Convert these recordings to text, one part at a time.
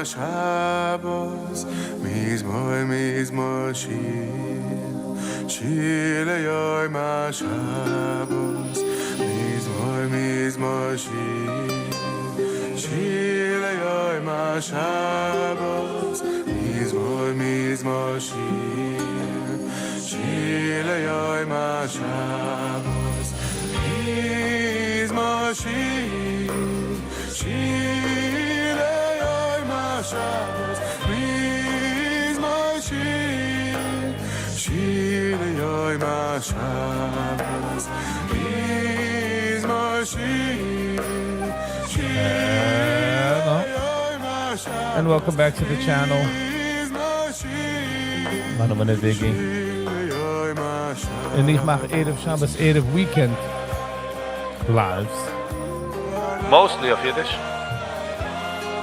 השבת, מזמור מזמור שיר, שיר ליום השבת, מזמור מזמור שיר, שיר ליום השבת, מזמור מזמור שיר, שיר ליום השבת, מזמור שיר, שיר ליום השבת, מזמור שיר, שיר ליום השבת, מזמור שיר, שיר Hello. ליום השבת, And welcome back to the channel. מזמור שיר, מיין נאמען איז Biggie. שיר ליום השבת. און איך מאך ערב שבת, ערב weekend lives. Mostly אויף אידיש.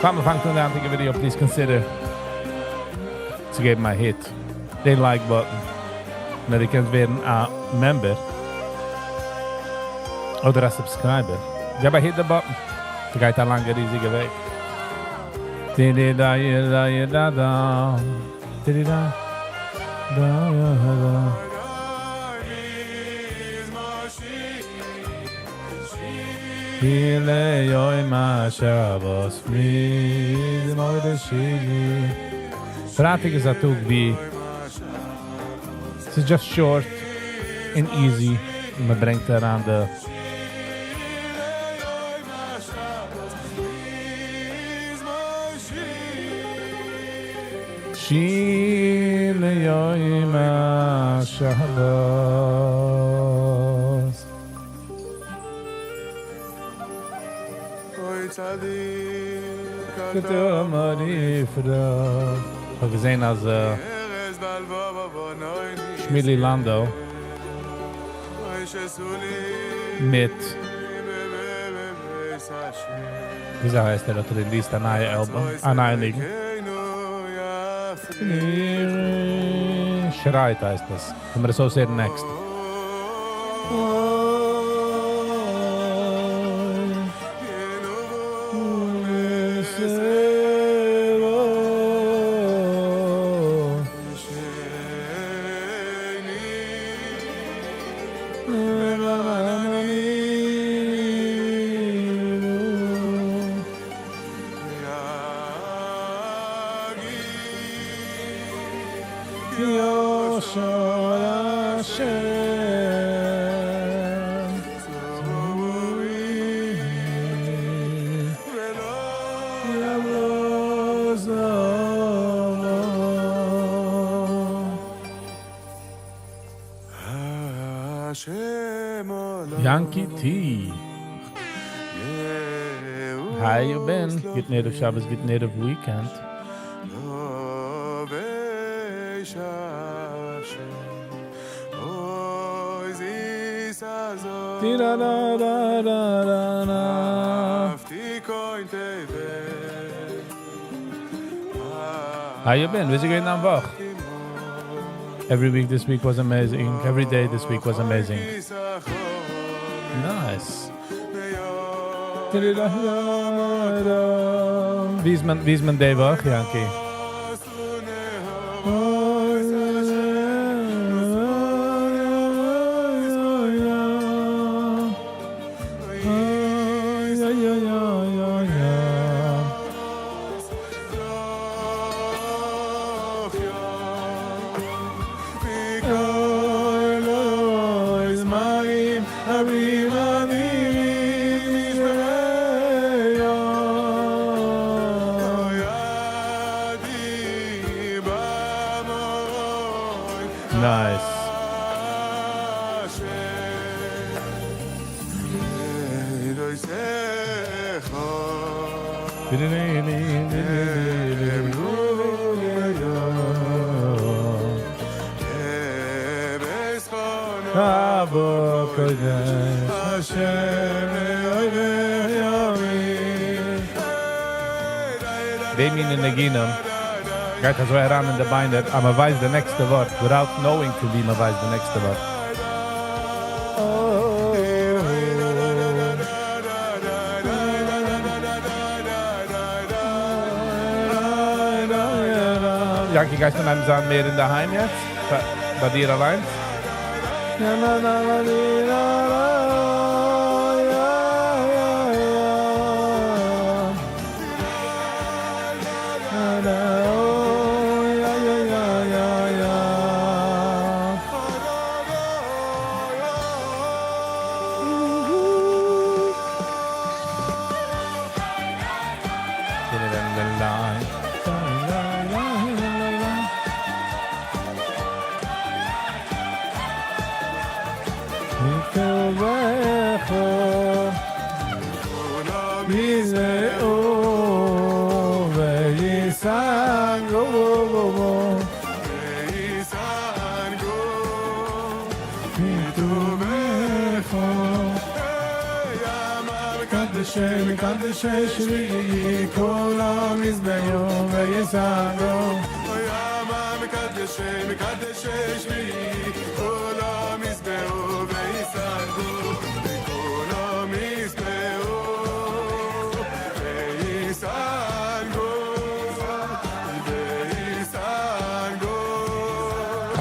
פאר מיר פאנגט אן די היינטיגע video, please consider to give my hit the like button. און דו קענסט ווערן א member אדער א subscriber. געב א hit the button. ס'גייט א לאנגע ריזיגע וועג. די די da da da da די די da da da da. שיר ליום השבת מזמור לשיר. פרייטאג איז א טאג ווי ס'איז just short and easy. מען ברענגט אריין די שיר ליום השבת. כ'האב געזען אז שמילי לאנדא מיט וויאזוי הייסט ער האט released א נייע album, א נייע ניגון. שרייט הייסט עס. לאמיר עס אויסהערן next. Yanky T. How you been? גוטן ערב שבת, גוטן ערב weekend. How you been? וויאזוי געווען דיין וואך? Every week this week was amazing, every day this week was amazing. Nice. ווי איז מען, ווי איז מען די וואך, Yanky? Nice. די מינע ניגונים גייט אזוי אריין אין די ביינער אז מען ווייסט די נעקסטע ווארט without knowing פון ווי מען ווייסט די נעקסטע ווארט. יענקי, גייסטו אנהייבן זיין מער אינדערהיים יעצט? ביי דיר אליינס?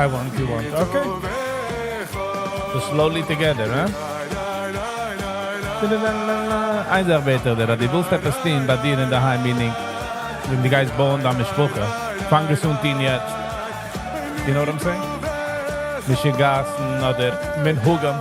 I want, you want. Okay. So slowly together, huh? איין זאך בעט איך דיר, אז דו ווילסט עפעס טון ביי דיר אינדערהיים, meaning, ווען דו גייסט בויען דיין משפחה, פאנג עס אן טון יעצט. You know what I'm saying? משוגעת'ן אדער מנהגים.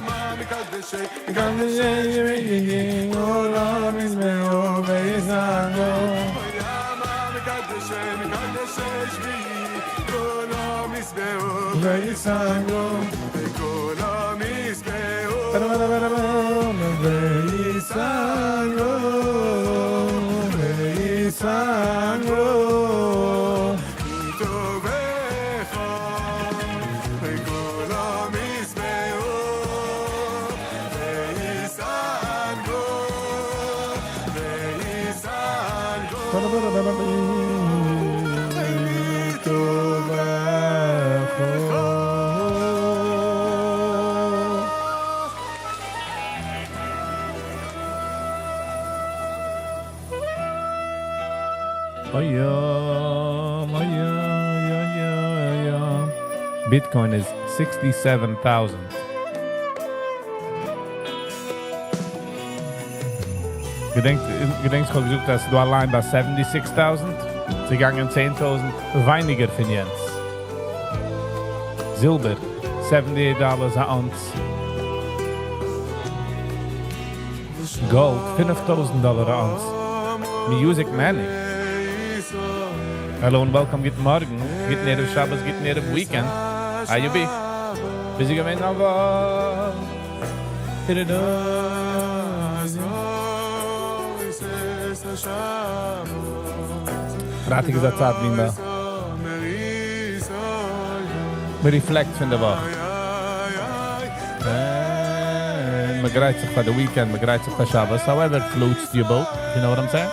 Bitcoin איז sixty seven thousand. געדענקסט געדענקסט כ'האב געזאגט אז ס'דא א line ביי seventy six thousand? ס'געגאנגען צען טויזנט ווייניגער פון יענץ. זילבער, seventy eight dollars א ounce. גאלד, פינף טויזנט דאלער א ounce. Music Manny. Hello and welcome, גוטן מארגן, גוטן ערב שבת, גוטן ערב weekend. How you be? Busy געווען אבער. פרייטאג איז א צייט ווי מען מען reflect פון די וואך. און מען גרייט זיך פאר די weekend, מען גרייט זיך פאר שבת, however floats your boat, you know what I'm saying?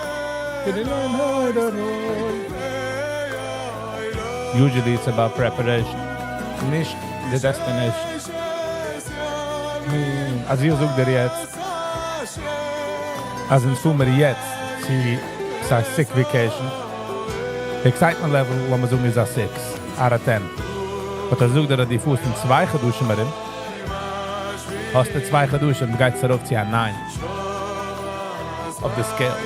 Usually it's about preparation, נישט די destination. אז איך זאג דיר יעצט אז אונז פארן מיר יעצט צו ס'א sick vacation, די excitement level לאמיר זאגן איז א six out of ten, but אז איך זאג דיר אז דו פארסט אין צוויי חדשים ארום, האסטו צוויי חדשים, גייט עס ארויף צו א nine אויף די scale.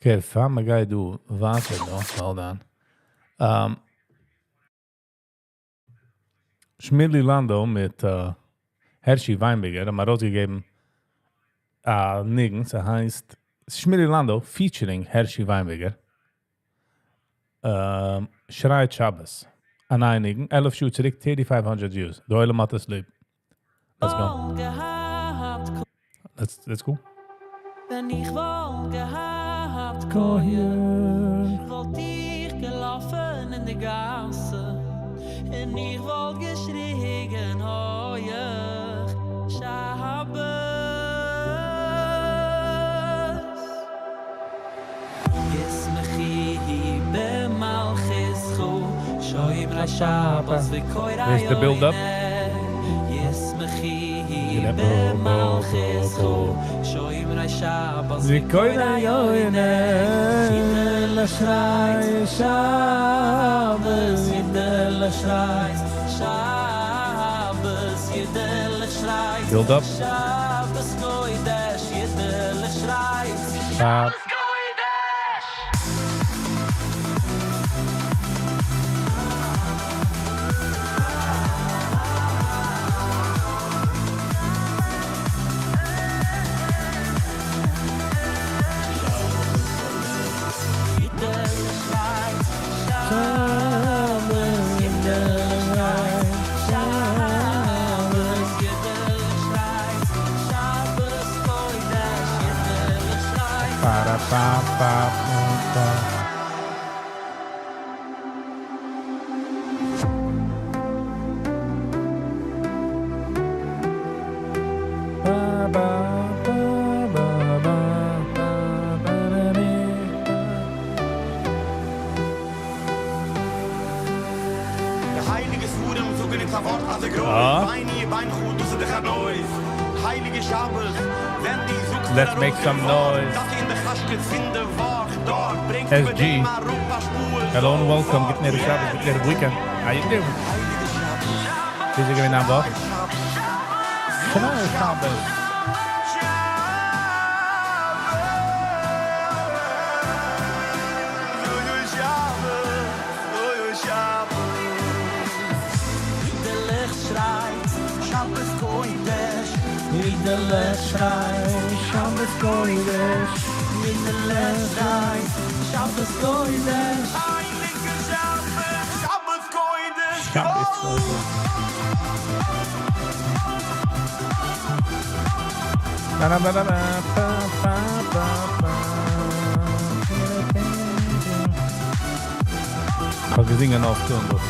Okay, פאר מען גייט דא ווייטער דא, hold on. שמילי לאנדא מיט הערשי וויינבערגער האבן ארויסגעגעבן א ניגון, ס'הייסט שמילי לאנדא featuring הערשי וויינבערגער, שרייט שבת, א נייע ניגון, עלף שעה צוריק, thirty five hundred views, די עולם האט עס ליב. Let's go. Let's, let's go. ווען איך וואלט געהאט כח, וואלט איך געלאפן אין די גאסן, און איך וואלט געשריגן הויך, שבת. There's the build up. Build up. Stop. Pa, pa, pa, pa. Ba, ba, ba, ba, ba, ba, ba, da, dee, ba. די הייליגע ספרים זאגן אונז א ווארט אז אה. הייליגע שבת ווען דו זאגסט Let's make some noise. SG. Hello and welcome. גוטן ערב שבת, גוטן ערב weekend. How you doing? וויאזוי געווען דיין וואך? שבת. יידעלע שרייט, שבת קודש. יידעלע שרייט, שבת קודש. שבת קודש. Ba ba ba ba ba ba ba ba. איך האב געזינגען אויף tune דאס.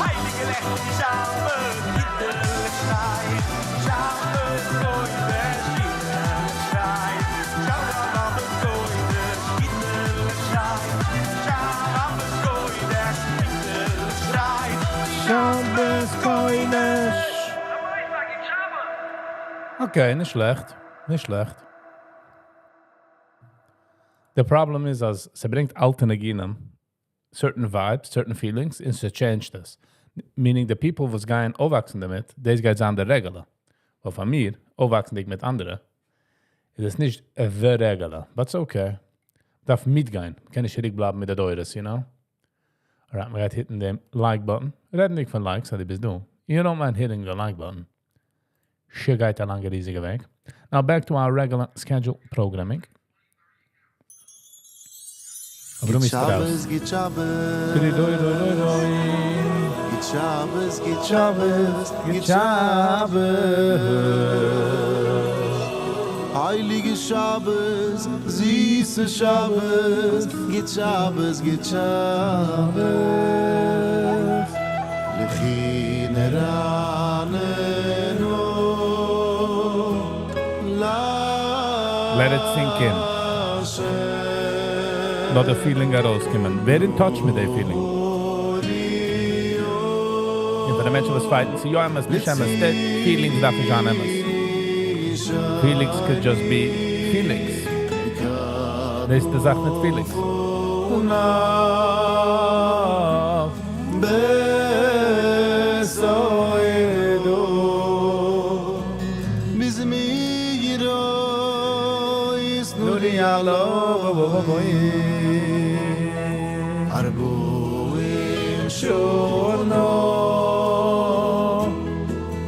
הייליגע ליכט שבת יידעלע שרייט שבת קודש יידעלע שרייט שבת קודש יידעלע שרייט שבת קודש יידעלע שרייט שבת קודש. Okay, נישט שלעכט. נישט שלעכט. The problem is, אז ס'ברענגט אלטע ניגונים, certain vibes, certain feelings, און ס'changed עס. Meaning the people וואס גייען אויפוואקסן דערמיט, דאס גייט זיין דער regular. ווייל פאר מיר, אויפוואקסנדיג מיט אנדערע, איז עס נישט the regular. But it's okay. דארף מיטגיין. קען נישט צוריקבלייבן מיט די דורות, you know? Alright, מ'גייט hit'ן דעם like button. רעדנדיג פון likes, אז דו ביסט דא. You don't mind hitting the like button. ס'גייט א לאנגע ריזיגע וועג. Now back to our regular schedule programming. אבער דו ביסט שבת, raus. גוט שבת. דוי, דוי, דוי, דוי, דוי. גוט שבת, גוט שבת, גוט שבת. הייליגע שבת, זיסע שבת, גוט שבת, גוט שבת. לכי נרננו Let it sink in. לאז די feeling ארויסקומען. ווער in touch מיט די feeling. און פאר די מענטשן וואס fight'ן, ס'איז יא אמת, נישט אמת, די feelings דארף נישט זיין אמת. Feelings could just be feelings. דאס איז די זאך מיט feelings. Love. בסוידו מזמירו יסנורי alo ארבעים שנה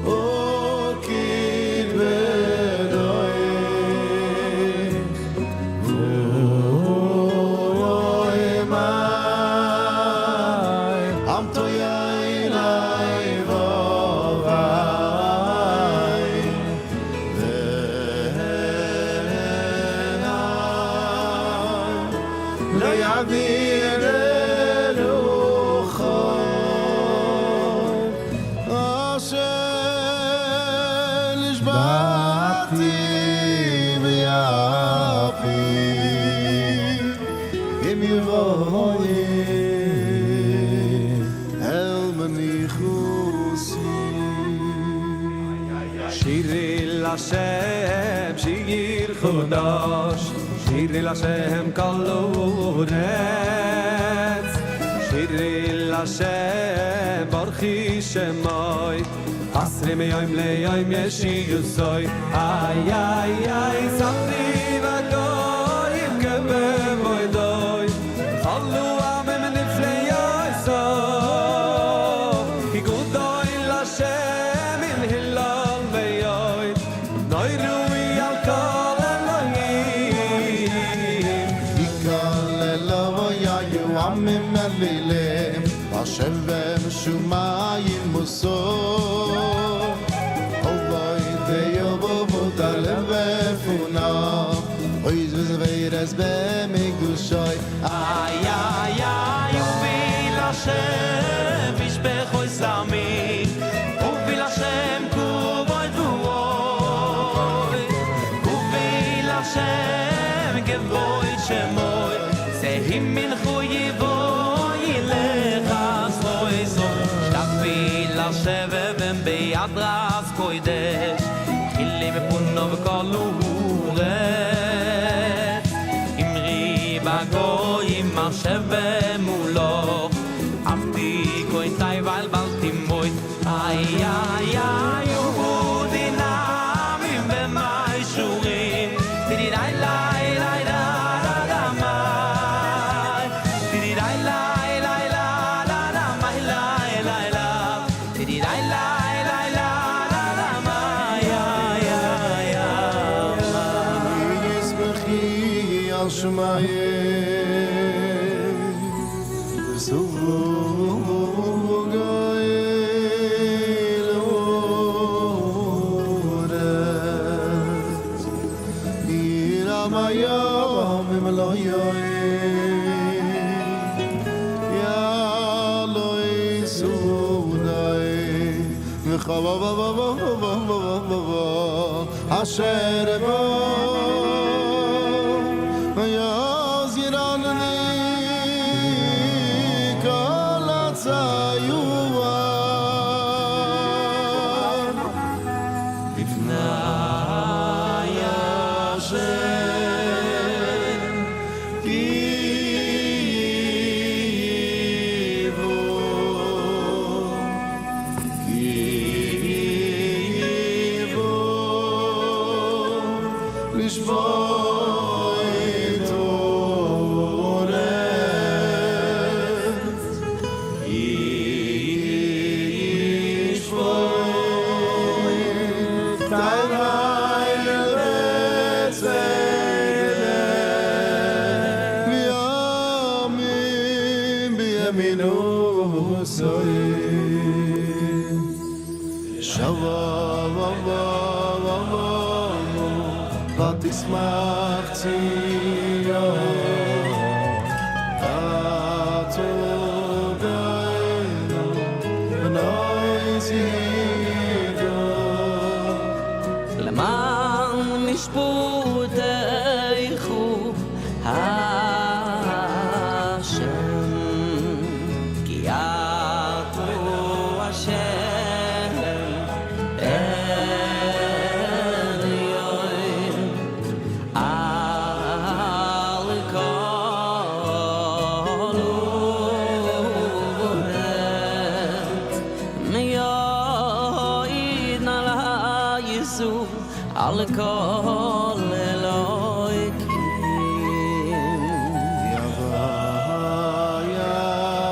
אוקיד בדויך אוי מאי am to שירי להשם, שיר חדש, שירי להשם כל הארץ. שירי להשם, ברכי שמוי, אסרי מיום ליום ישיוסוי. איי איי איי, ספרי וגויים כבבוידוי, חלו עמים נפלא יוסוף, כי גודוי להשם עם הלל ויוי, נוירוי על כל אלוהים. יקל אלוהי עמים אלילים, השם ומשומעים מוסו. אוי דיו בודלם ופונה, אוי זביירס במקדושוי. איי איי איי, ובי להשם ישפכו סמי, ובי להשם כבוד ואוי, ובי להשם גבוי שמוי, זהים מנחו יבוי לך סוי סוי, שתפי להשם ביד רז קוידש, חילי בפונו וכל אורץ, אמרי בגויים אשר במולו, עבדי כהן תיבל בל תמוי, איי איי איי, יהודי נעמים במיישורים, תדי די לי לי לה לה לה מי, תדי די לי לי לה לה לה מי לי לי לה, תדי די לי לי לה לה לה מי, איי איי איי. ישמחי על שמיים וסוג גואל אורץ ירם היום אם לא יואל יא לא יסודי אשר בו יזירני כל הציור לפני השם כי יבוא כי יבוא לשפוט אורץ ישפוט תנאי בצדק וימים בימינו סועים שבה ותשמח ציון ותודנו בני ציון למען משפוטיכו השם, כי אתה השם עליון על כל ארץ. מיועד נעלה יסו על כל אלוהיקים. יבא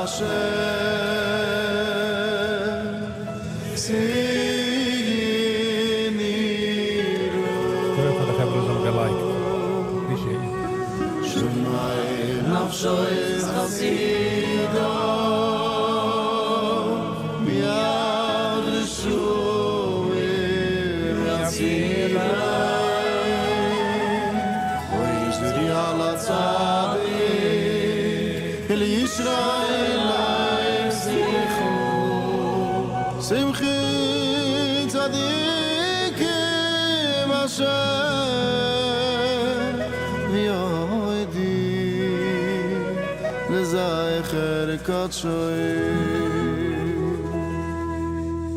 השם ציני תודה פאר די חברה וואס האבן געלייקט. Appreciate you. שומר נפשו את חסידו מיד רשעים יצילם אוי זרי על הצדיק השם ויודי לזכר קדשו.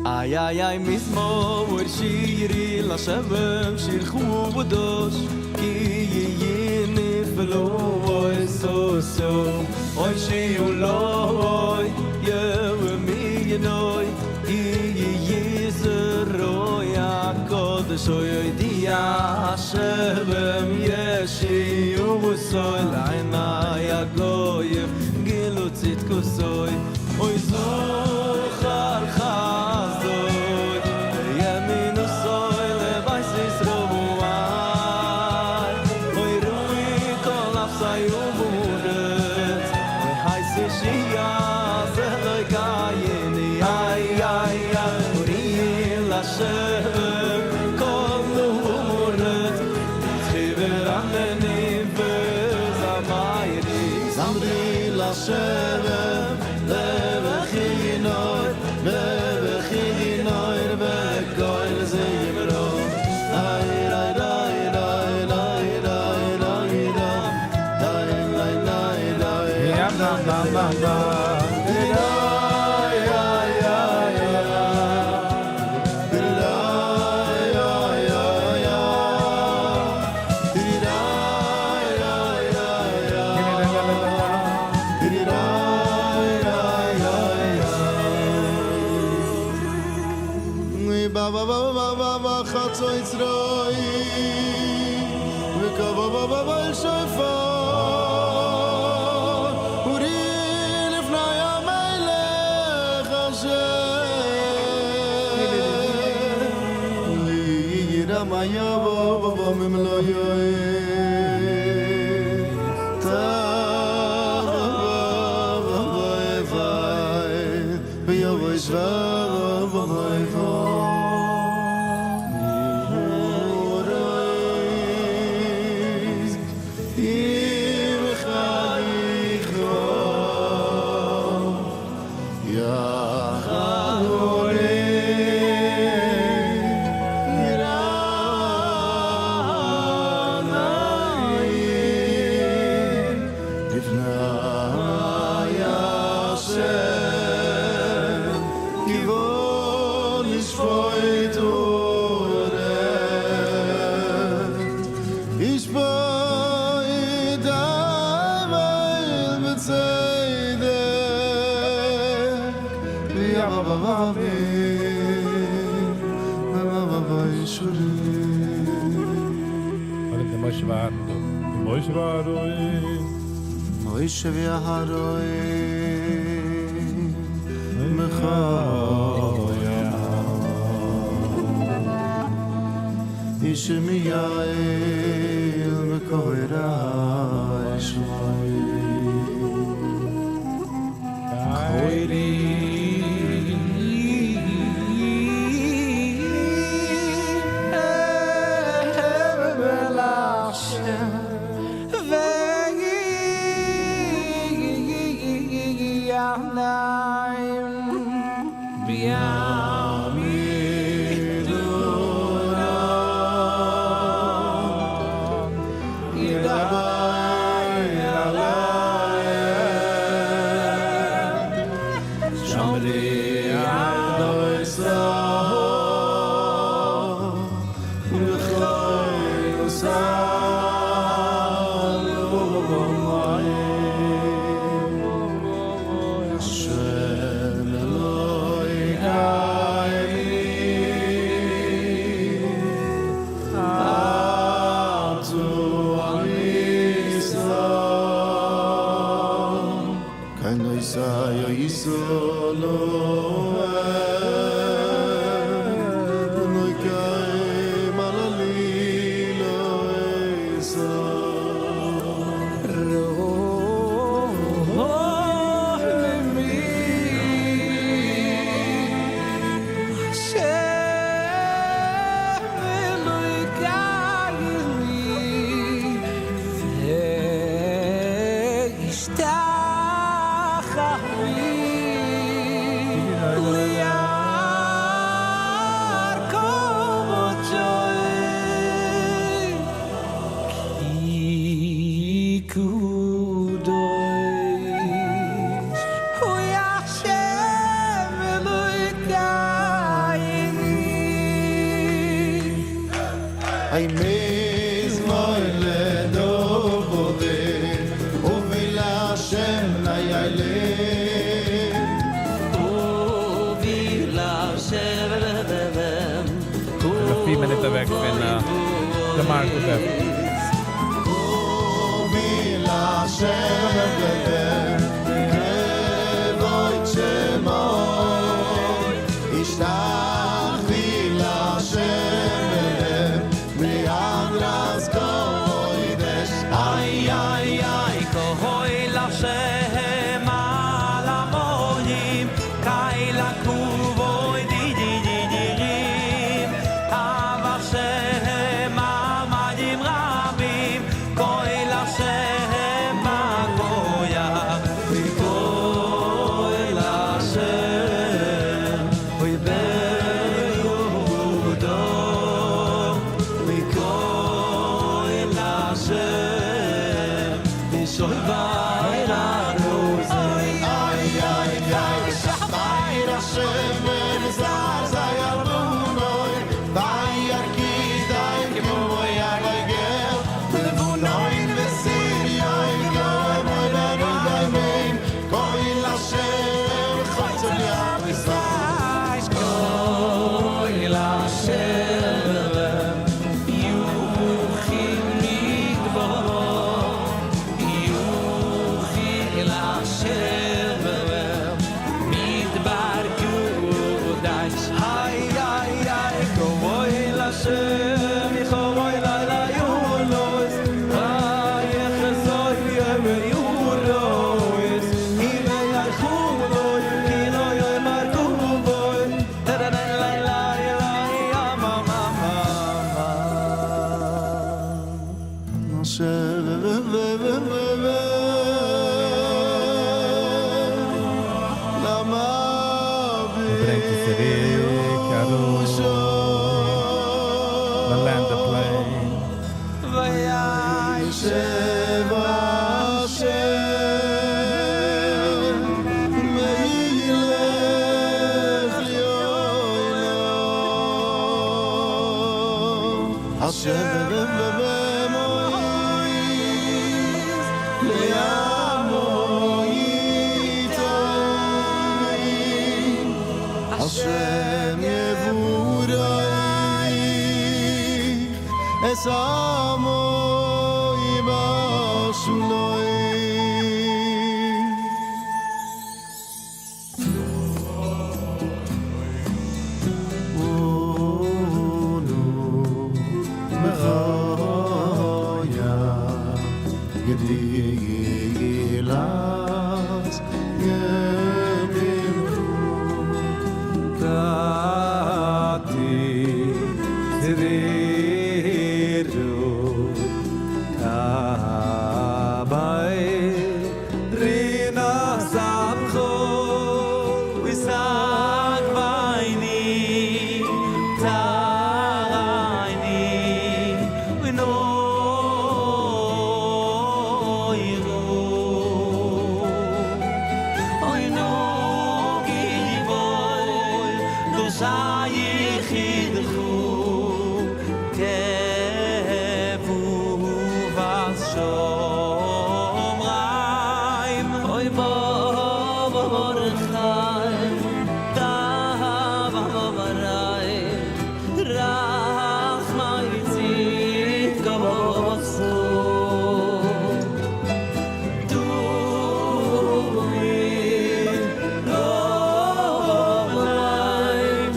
איי איי איי מזמור שירי להשם שיר חודש כי יהיה נפלא אוי סו סו אוי שיולוי ימי ינוי כי יהיה זרוי הקודש אוי אוי די השם ישיעו סוי לעיני הגויים גילו צדקוסוי אוי זוכר חסדוי ימין וסוי לבית ישראל אוי רואי כל נפשי ומורץ אוי הייסי שיה זה לא קייני איי איי איי אורי לשם כל נורץ חיבר ענני וזמיירי זמרי לשם לבכי נוי לבכי נוי בקול זמרו ליי ליי ליי ליי ליי ליי ליי ליי ליי ליי ליי. Ja, da, da, da, da. ליי ליי ליי ליי ליי ליי. Ba ba ba ba ba ba chatzoitz roi V'ka ba ba ba ba el shofar Uri לפני המלך אשר לירא מה יבוא בבוא ממלוא ויבוא שבא ויבוא ישפוט אבל בצדק ויבא וישורי. What the Moshe Varon do? The Moshe Varon. מוישה ואהרון מחויה איש מיעל מקוירה שמוי. איי מזמור לדוד ובלהשם לילה ובלהשם זענען מיר 4 מינוט אוועק פון די Marcus F. ובלהשם כבוד שמו השתחוי להשם בהדרת קודש איי איי איי קהל השם על המים קייל הכבוד די די די די אב השם המים רבים קהל השם בכוח קהל השם אוי ביהודה קהל השם בשופר אוי איי איי איי שביר השם וזעזע הלבנון וירקידם כמו יגל לבנון ושריון כמו ברדמים קהל השם חוצב להביסים קהל השם יוחי מדברו יוחי להשם מדבר קודש איי איי איי קהל השם יחוי לילה יולוס איי יחזוי יורוס אימא יחולוי כי לא יאמר כובוי טררן לי לי לי מה מה מה מה השם למה ברענגט עס צוריק, ארויס. The land the plane. וישב השם מלך לעולם השם במועיז לעמו ייתן השם יבורך את עמו בשלום. אונו מחיה גדילת ימים קאתי זרירו קאביי רינה סמכו וישק בייני תרייני ונוירו אוי נו גיבוי דו יחידכו כבו ושומריים אוי בורחיים דבריים רחמי צדקוסו תומיד גורליים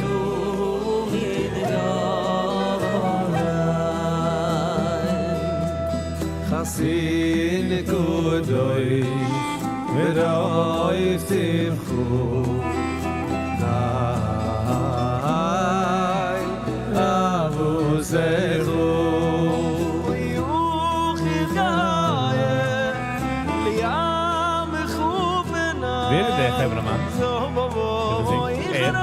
תומיד גורליים חסין קודוי ורוי שמחו די אבוזכו יוחי גאי לים חובנה ווער איז דער חברה-מאן? זינגט? ער?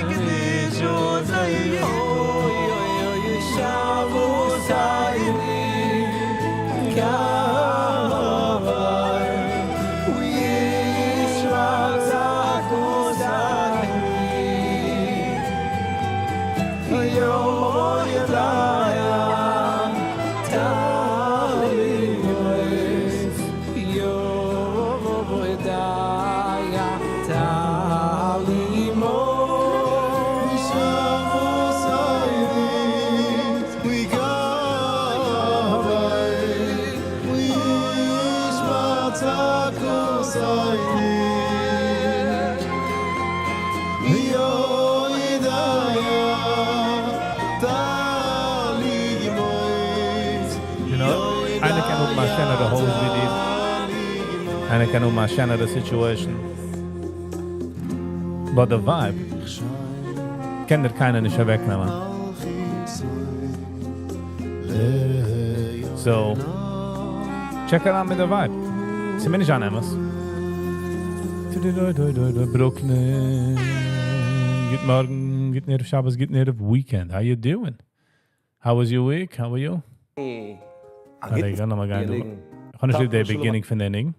קדישו זי אוי אוי אוי שבו זייני קאבר וישמע זקו זקו You know, איינער קען האבן א שענערע הויז ווי דיר. איינער קען האבן א שענערע situation. But the vibe קען דיר קיינער נישט אוועקנעמען. So, check אריין מיט די vibe. ס'איז מיר נישט אן אמת. Brooklyn. גוט מארגן, גוטן ערב שבת, גוטן ערב weekend. How you doing? How was your week? How are you? רגע, לאמיר גיין דא. איך האב נישט ליב די beginning פון די ניגון.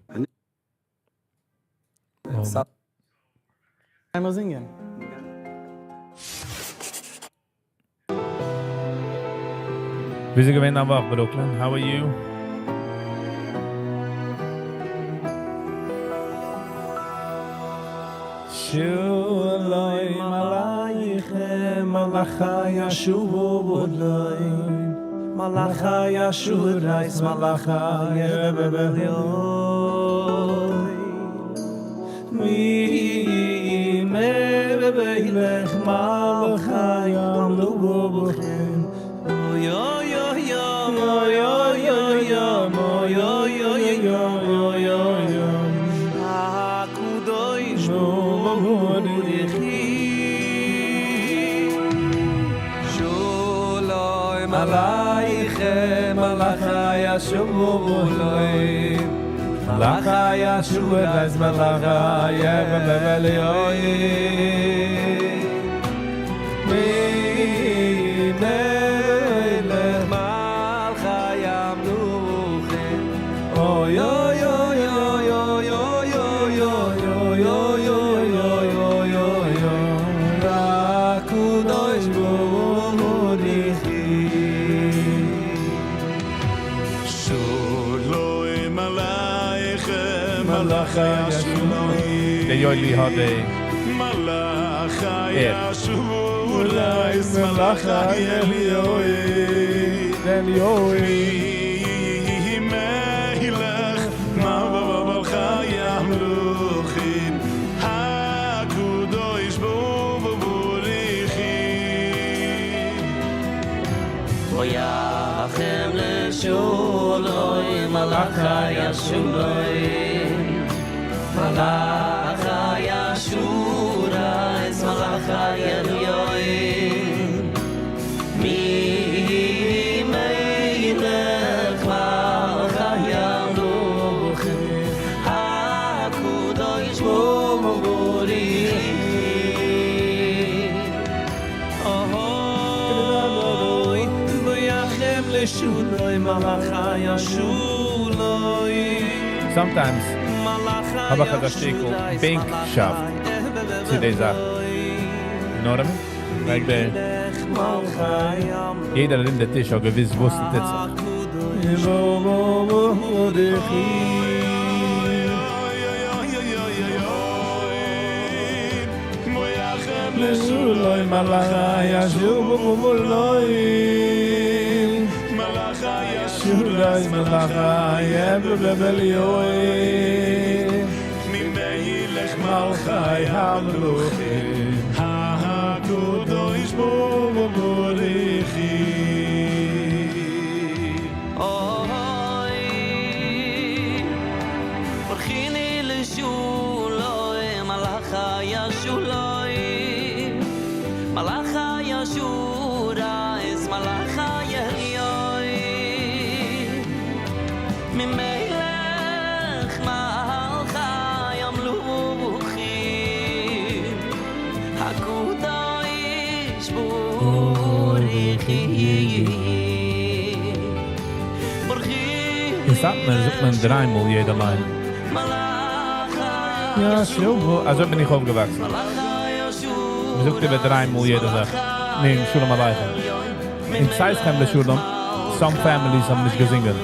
איינמאל זינגען. וויאזוי געווען דיין וואך Brooklyn? How are you? שלום עליכם מלאכי השרת מלאכי השרת מלאכי עליון מי מלך מלכי המלכים אוי אוי אוי אוי אוי אוי אוי אוי אוי אוי אוי הקדוש ברוך הוא שלום עליכם מלאכי השרת מלאכי השרת מלאכי עליון מי מלך מלכי המלוכים אוי אוי אוי אוי אוי אוי אוי אוי אוי אוי אוי אוי אוי הקדוש ברוך הוא שלום עליכם מלאכי השרת דער יואלי האט די מלאכי השרת מלאכי עליון מי מלך מלכי המלוכים הקדוש ברוך הוא ויחם לשולוי מלאכי השולוי מלאכי השורייס מלאכי עליון מי מלך מלכי המלוכים הקדוש ברוך הוא אוי ויחם לשולוי מלאכי השולוי Sometimes האב איך אזא שטיקל בענקשאפט צו די זאך. You know what I mean? Like the יעדער ארום די טיש האט געוויסט וואס ס'טוט זיך. אוי ברכיני לשולוי מלאכי השולוי מלאכי השורייס מלאכי עליון ממלך מלכי המלוכים הקדוש ברוך אין סאטמאר זאגט מען דריי מאל יעדע line. יא, אזוי בין איך אויפגעוואקסן. מען זאגט איבער דריי מאל יעדע זאך. ניגון שלום עליכם. אין צאתכם לשלום, some families האבן נישט געזינגען.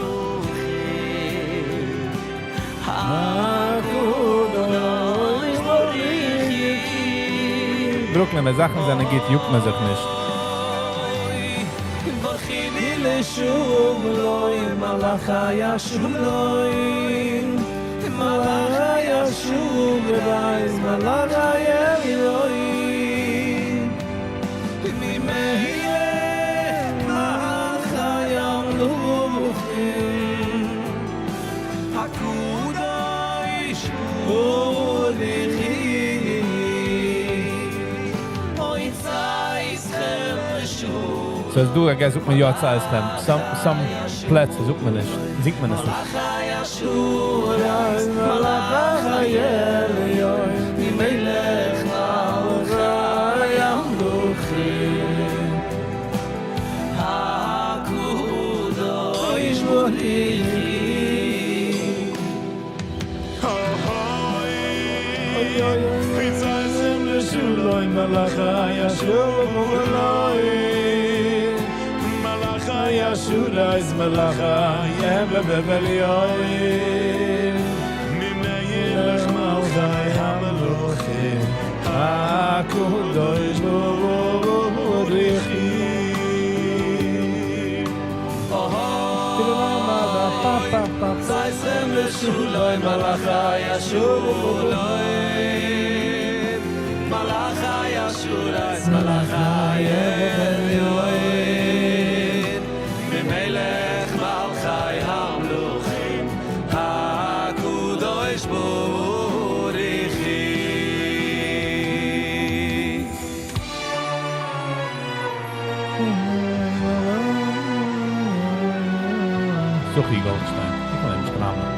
ברוקלין, ווען זאכן זענען גוט יאגט מען זיך נישט. סאיז דא I guess זאגט מען יא צאתכם, some some פלעצער זאגט מען נישט, זינגט מען עס נישט. סוחי גאלדשטיין, קוק אן דעם שטריימל.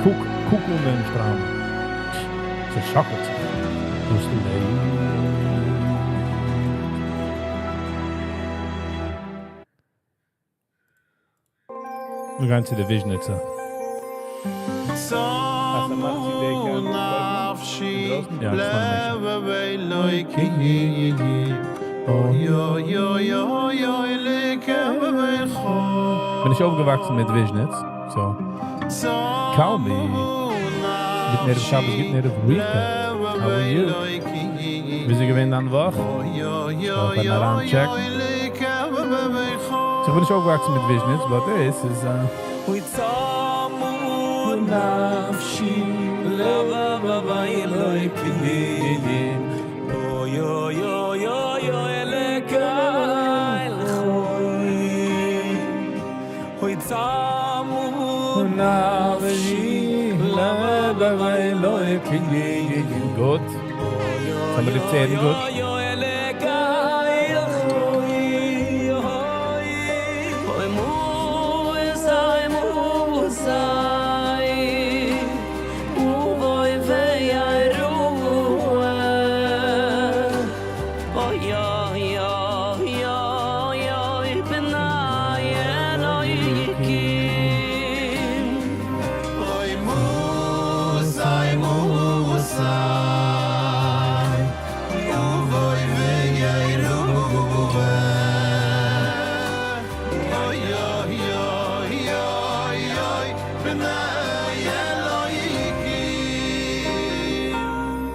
קוק, קוק אן דעם שטריימל. ס'שאקלט זיך. דאס לעבט. מיר גייען צו די וויזשניצע. בין נישט אויפגעוואקסן מיט וויזשניץ, so call me. גוטן ערב שבת גוטן ערב weekend, how are you? וויאזוי געווען דיין וואך? פארן אריין טשעקן. So איך בין נישט אויפגעוואקסן מיט וויזשניץ, but דאס איז א. גוט. ס'האמיר ליב צו הערן גוט.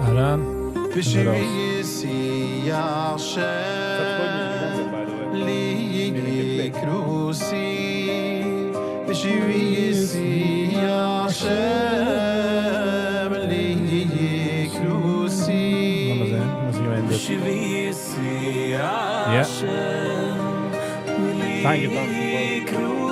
אריין און ארויס. לאמיר זען וואס איז געווען דאס. יא. פיין געטאנצן ברוך.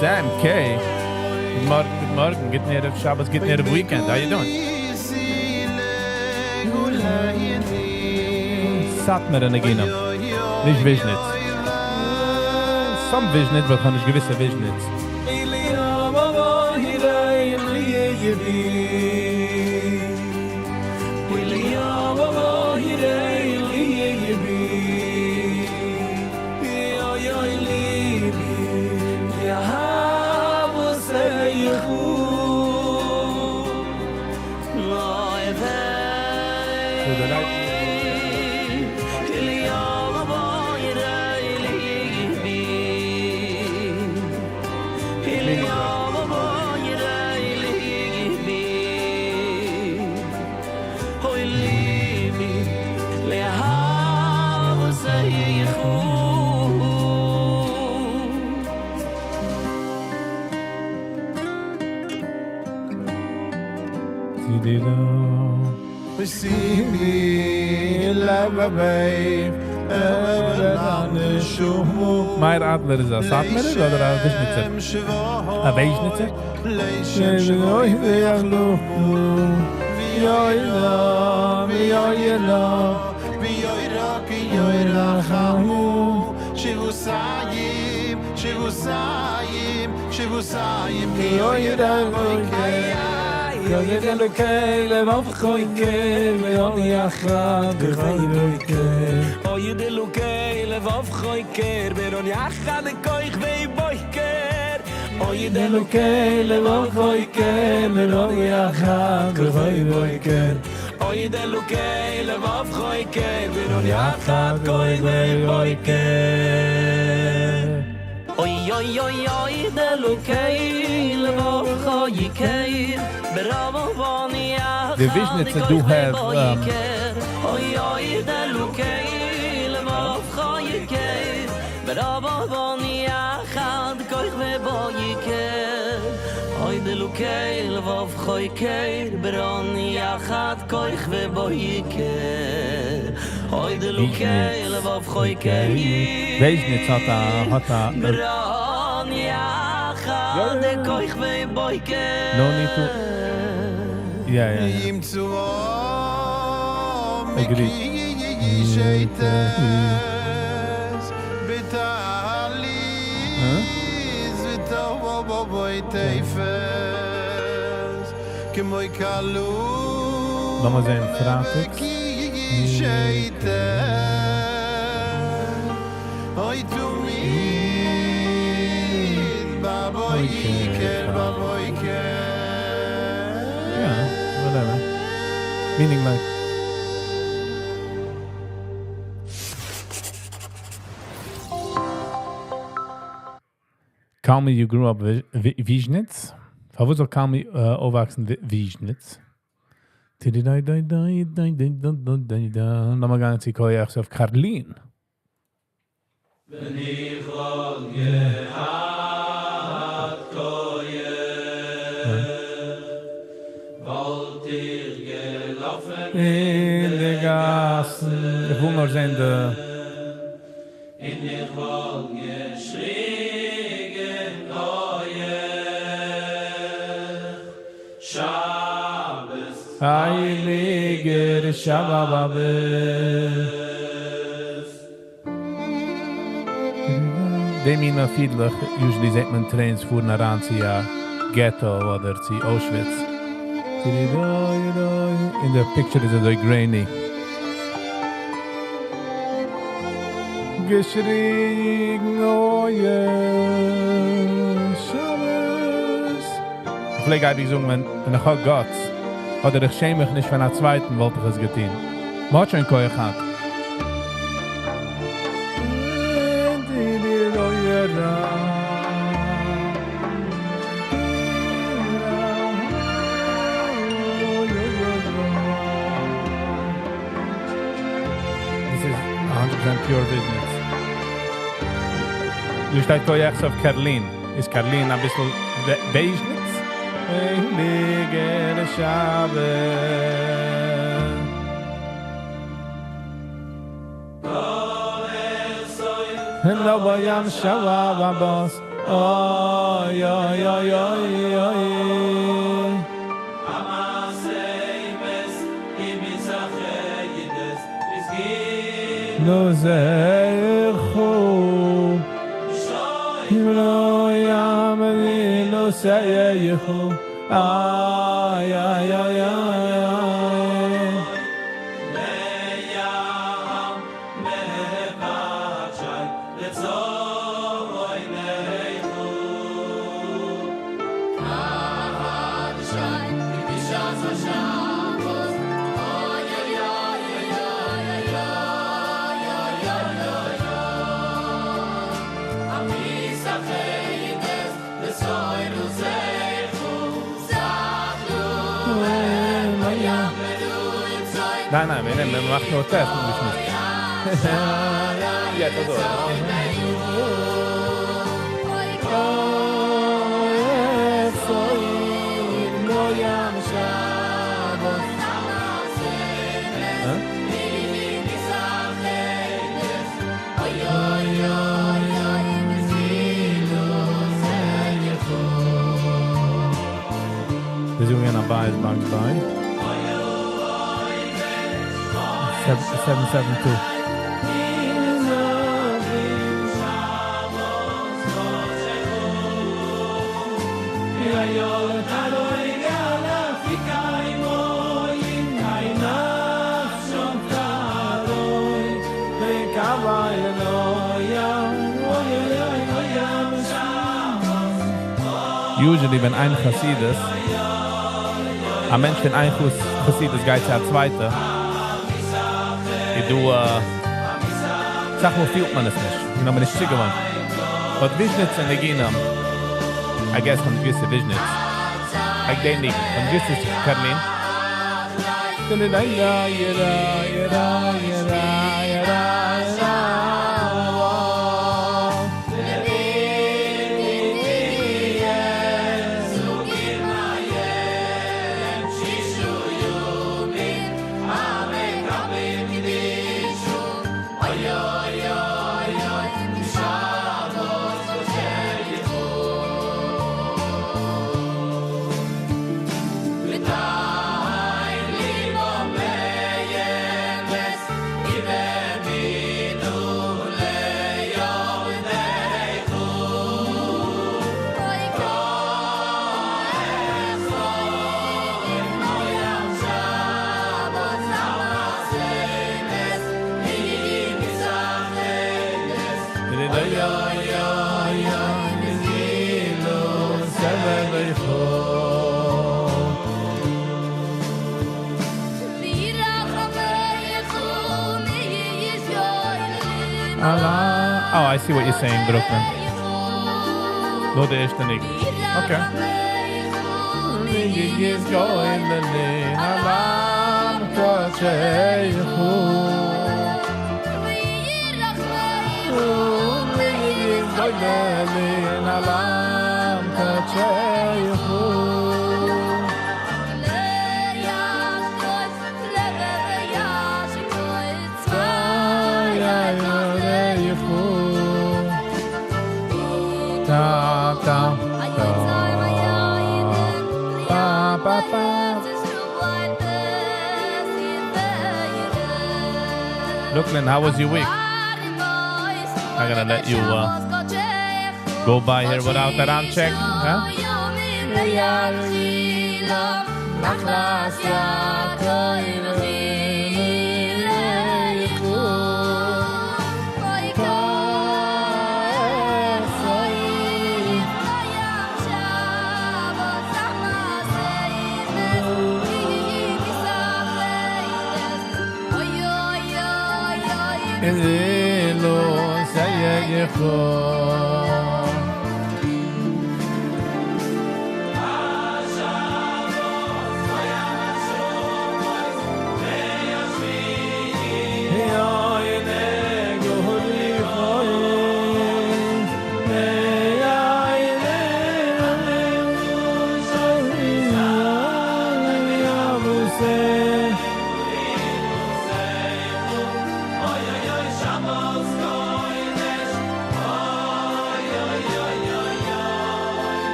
Sam K. גוט מארגן, גוט מארגן, גוטן ערב שבת, גוטן ערב weekend, how you doing? סאטמארע ניגונים. נישט וויזשניץ. Some וויזשניץ, but נישט געוויסע וויזשניץ. מאיר אדלער איז א סאטמארער אדער א וויזשניצער? א וויזשניצער? די וויזשניצער do have וויזשניץ האט א האט א No need to Yeah yeah yeah. Agree. Huh? לאמיר זען פרייטאג. Yeah, whatever. Meaning like Call me you grew up וויזשניץ? פארוואס זאל קאלמי אויפוואקסן וויזשניץ? לאמיר גיין צו כח אויף קארלין. ווען איך וואלט געהאט כח, וואלט איך געלאפן אין די גאסן. איך וויל נאר זען די. און איך וואלט געשריגן הויעך שבת. הייליגער שבת. די מינע פידלעך, usually זעט מען trains פארן אריין צו א ghetto אדער צו Auschwitz. אין די picture איז אזוי grainy. געשריגן הויעך שבת. איך פלעג אייביג זאגן ווען איך האב guts, אדער איך שעם מיך נישט פון א צווייטן וואלט איך עס געטון. מ'האט שוין כח היינט. This is 100% pure business. דא שטייט כח אויף קארלין. איז קארלין א ביסל וויזשניץ? הייליגער שבת. ים שבת. אוי אוי אוי אוי אוי. נו זה Ay, ay, ay, ay. ניין, ניין, מיר נעמען, מיר מאכן נאר test, נישט נישט. יעצט אזוי. מיר זאגן א ביי באנק ביי. 772. Usually ווען איין חסידות, א מענטש פון איין חסידות גייט צו א צווייטע, איז דא א סאך מאל פילט מען עס נישט, you know, מען איז נישט צוגעוואוינט. But וויזשניצע ניגונים, I guess פון געוויסע וויזשניץ, like די ניגון, פון וויזשניץ קארלין. Oh, I see what you're saying, Brooklyn. נאר די ערשטע ניגון. Okay. Brooklyn, how was your week? I'm gonna let you uh, go by here without a round check, huh?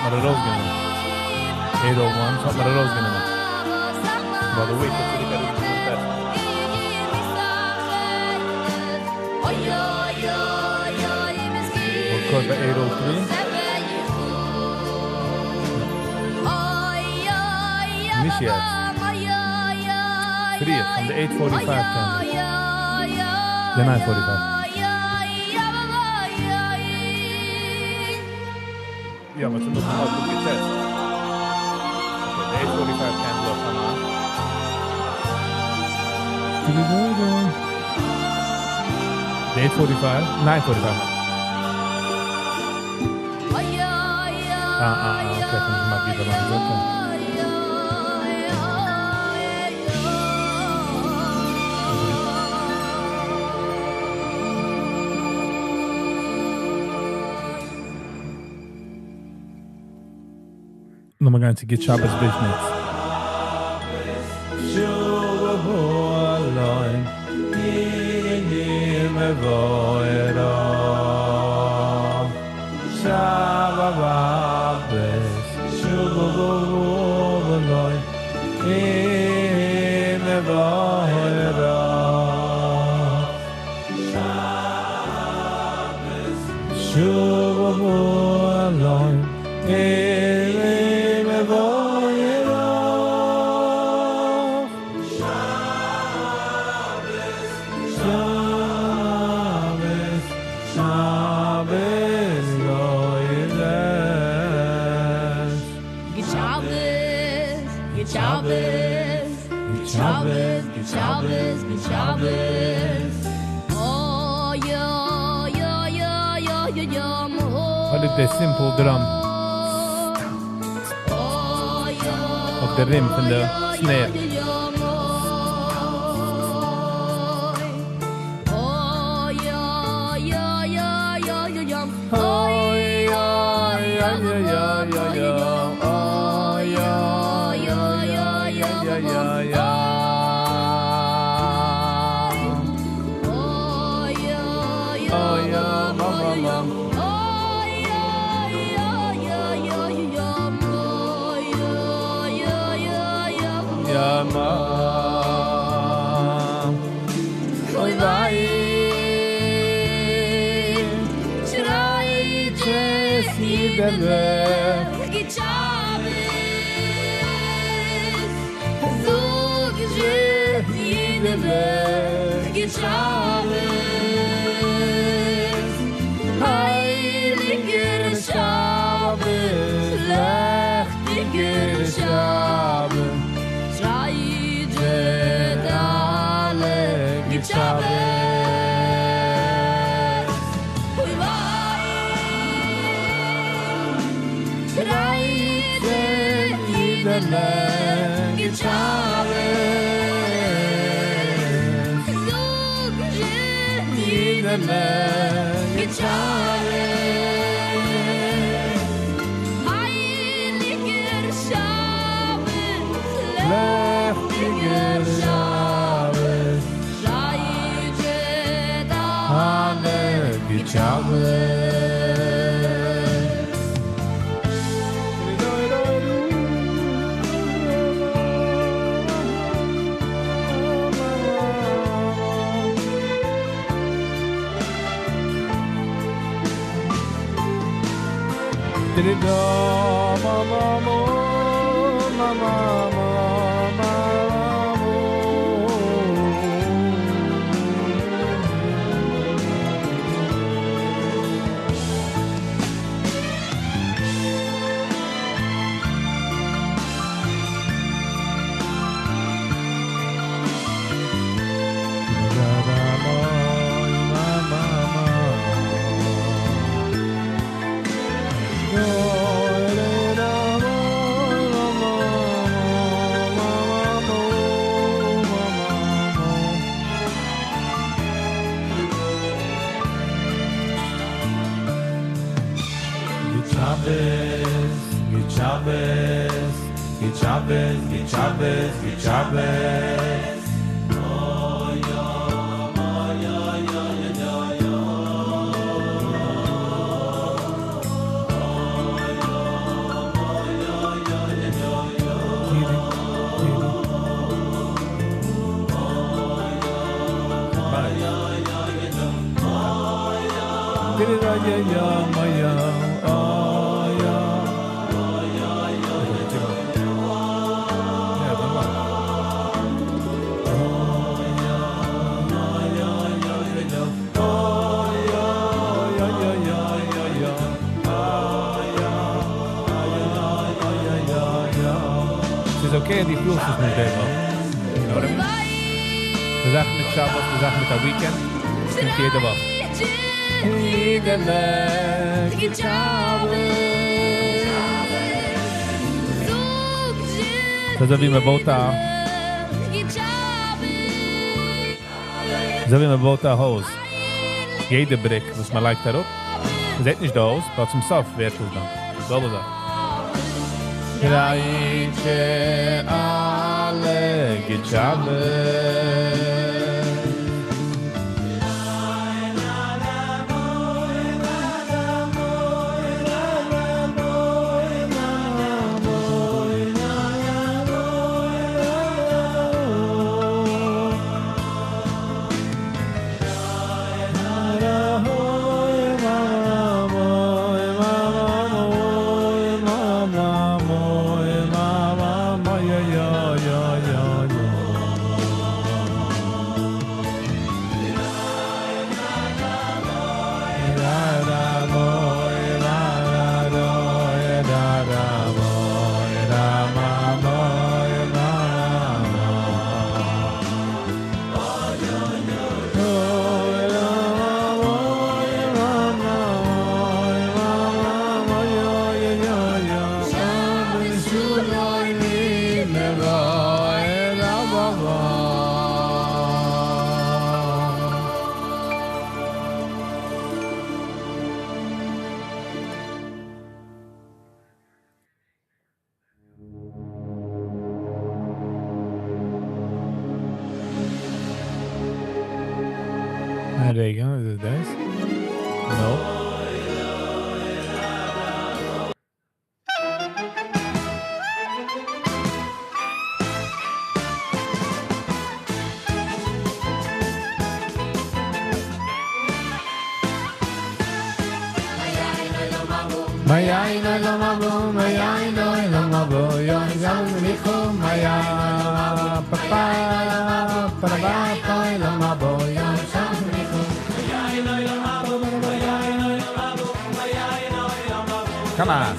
האט מען ארויסגענומען. 801, האט מען ארויסגענומען. By the week, האט צוריק אריבער test. We'll ביי 803. נישט יעצט. פריער, פון די 845 candle. די 945. יא, אבער ס'איז נאך נישט גוט געטעסט. Okay, the 845 candle אויף אמאל. The 845, 945. Ah, ah, ah, okay, קען איך מאל ווידער לאנג, okay. נאר מאל גיין צו גוט שבת וויזשניץ. שובו אליין, מבוירה. Shabbos, שובו אליין, מבוירה. שובו אליין, מבוירה. שבת, שבת קודש. גוט שבת, גוט שבת, גוט שבת, גוט שבת, גוט שבת. Oh, yo, yo, yo, yo, yo, yo, What is the simple drum? Oh, yo, אויף דער rim פון די snare. Oh, yo, yo, yo, yo, yo, yo. Oh, yo, yo, yo, yo, yo, yo. Oh, yo, yo, yo, yo, yo, yo. Oh, yo, yo, Oh, yo, ma, ma, ma. Oh, yo, yo, yo, yo, yo, Oh, yo, yo, yo, yo. Ja, ma. Oy וויי, שרייט עס יידעלע, גוט שבת, זאג זשע יידעלע, גוט שבת, הייליקער שבת, ליכטיקער שבת, שרייט אלע גוט שבת. אוי וויי, שרייט יידעלע, גוט שבת. זאג זשע יידעלע, גוט שבת. הייליקער שבת, ליכטיקער שבת, שרייט אלע גוט שבת. Da ma ma ma ma ma ma ma גוט שבת, גוט שבת, גוט שבת, גוט שבת, גוט שבת. Oh ja, oh ja, ja, ja, ja. ס'איז okay אז דו פילסט עס נישט די וואך. You know what I mean? די זאך מיט שבת, די זאך מיט א weekend, עס קומט יעדע וואך. ס'איז אזוי ווי מען בויט א אזוי ווי מען בויט א הויז, יעדע brick וואס מען לייגט אראפ, מען זעט נישט די הויז, but צום סוף ווערט עס דאן. די זעלבע זאך. גרייטשע אלע גוט שבת. רגע, איז עס דאס? No. Come on.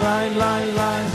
Rein, lein, lein.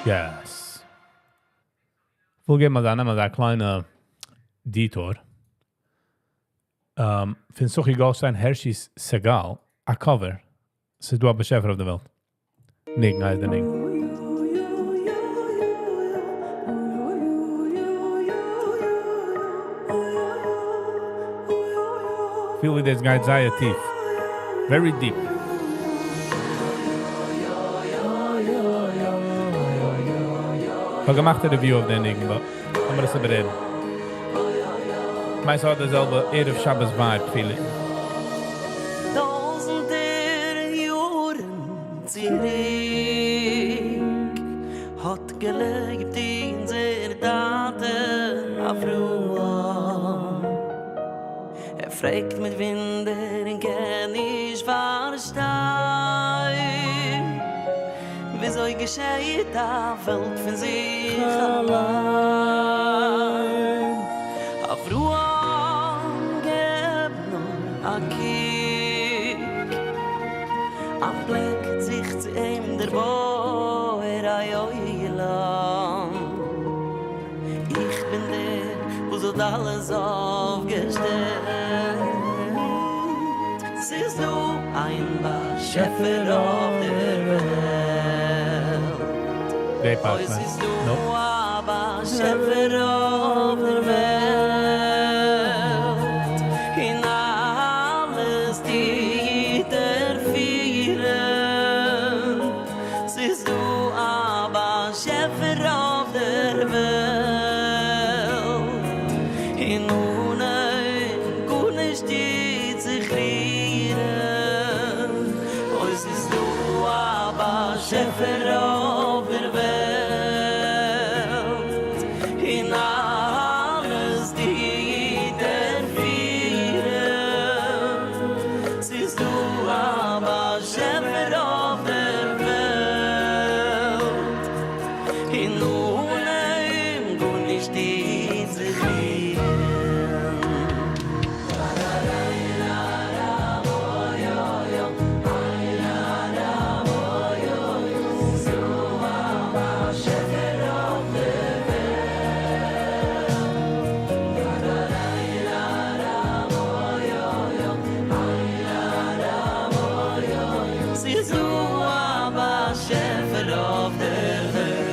Yes. כ'וויל געבן אזא נעמען אזא קליינע detour. פון Suchi Goldstein Hershey Segal א cover. ס'איז דא א באשעפער אויף די וועלט. ניגון הייסט די ניגון. פיל ווי דאס גייט זייער טיף. Very deep. כ'האב געמאכט א review אויף די ניגון, but לאמיר עס איבעררעדן. כ'מיין ס'האט די זעלבע ערב שבת vibe פיל איך. טויזנטער יארן צוריק האט געלעבט אונזער טאטע אברהם. ער פרעגט מיט וואונדער און קען נישט פארשטיין, וויאזוי געשעהט א וועלט פון זיך אליין? אברהם געב נאר א קוק, אנטפלעקט זיך צו אים דער בורא עולם, איך בין דער וואס האט אלעס אויפגעשטעלט, ס'איז דא איין באשעפער אויף דער וועלט, די part, אוי ניין? ס'איז דא Nope. א באשעפער אויף דער וועלט, און אלעס טוט ער פירן, ס'איז דא א באשעפער אויף דער וועלט, און אן אים גארנישט טוט זיך רירן, אוי ס'איז דא א באשעפער אויף דער וועלט, און אלעס טוט ער פירן, ס'איז דא א באשעפער אויף דער וועלט, און אן אים גארנישט טוט זיך רירן. ס'איז דא א באשעפער אויף דער וועלט.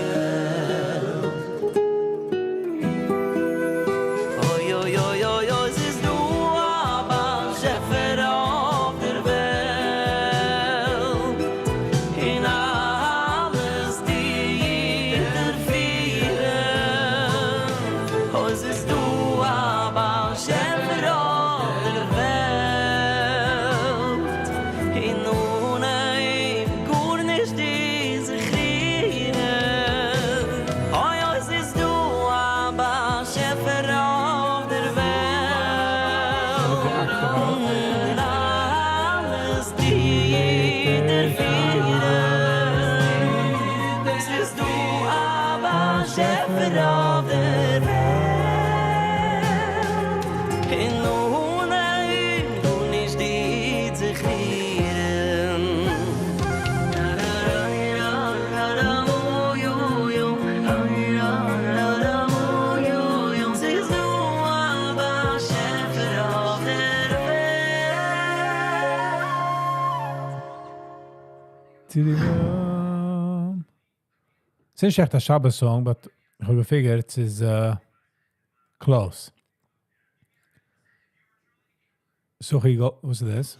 אוי אוי אוי אוי אוי ס'איז דא א באשעפער אויף דער וועלט, און אלעס טוט ער פירן. אוי ס'איז דא א באשעפער אויף דער וועלט, און אן אים גארנישט טוט זיך רירן. אוי אוי ס'איז דא א באשעפער אויף דער וועלט, און אלעס טוט ער פירן. ס'איז דא א באשעפער אויף דער וועלט, און אן אים גארנישט טוט זיך רירן. ס'איז דא א באשעפער אויף דער וועלט. ס'איז נישט עכט א שבת song, but איך האב גע figured, ס'איז close. So, וואס איז דאס?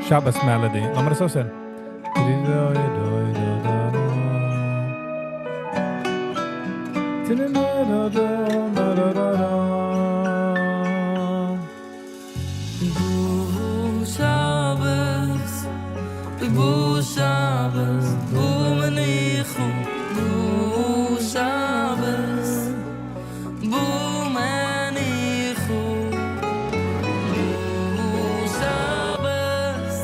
שבת melody. לאמיר עס אויסהערן. בו שבת, בו שבת, בו מניחו, בו שבת, בו מניחו, בו שבת,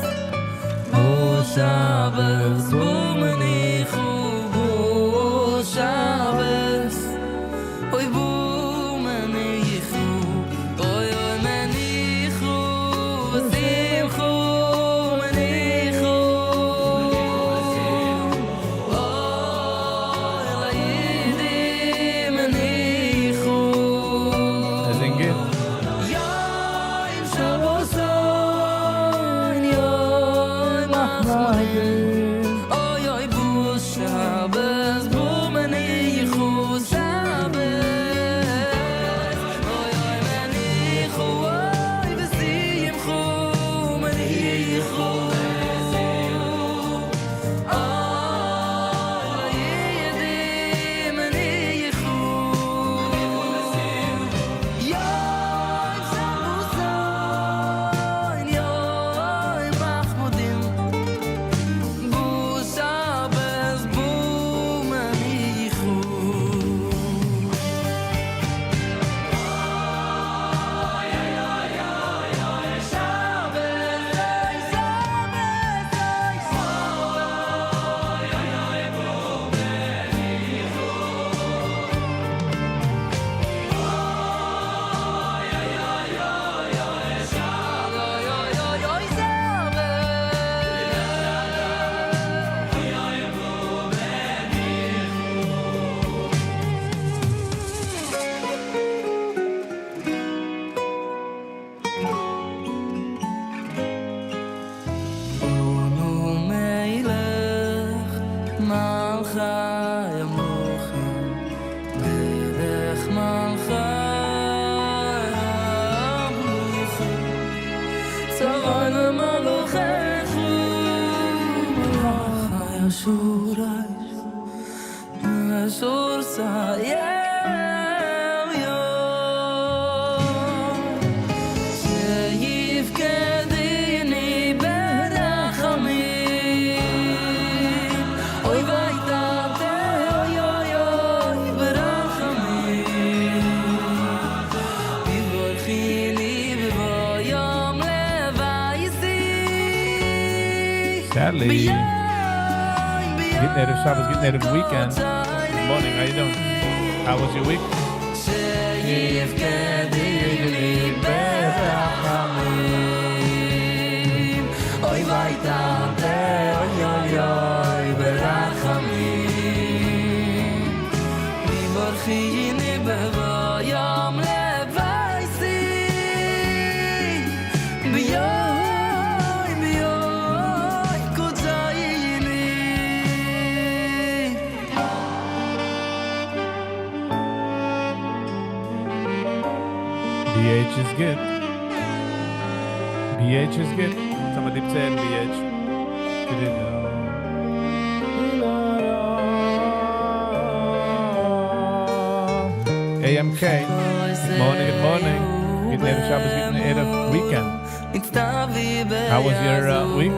בו שבת, בו מניחו, בו שבת, אוי בו מניחו, אוי אוי מניחו, ושמחו מניחו, אוי לידי מניחו. זינג it. יום שבתון, יום החמרים, אוי אוי בו Sadly, גוטן ערב שבת, גוטן ערב weekend. Good morning, how you doing? How was your week? BH is good. BH is good. Somebody said BH. AMK. Good morning, good morning. גוטן ערב שבת, גוטן ערב weekend. How was your week?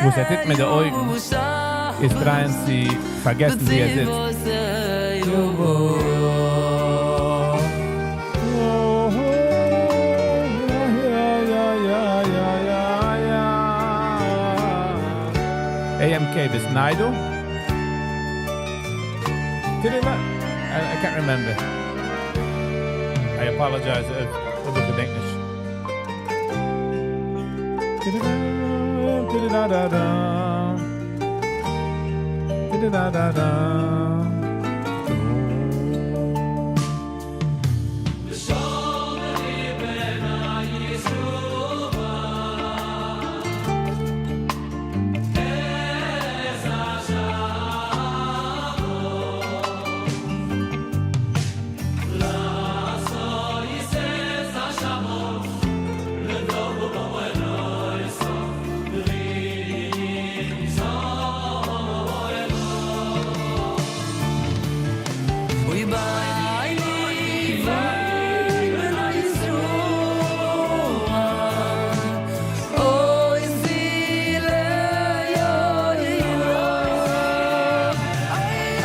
וואס ער טוט מיט די אויגן איז trying צו פארגעסן ווי ער זיצט. AMK ביסט ניי דא? Did it not? I can't remember. I apologize if איך געדענק נישט. Da-da-da-da. Da-da-da-da.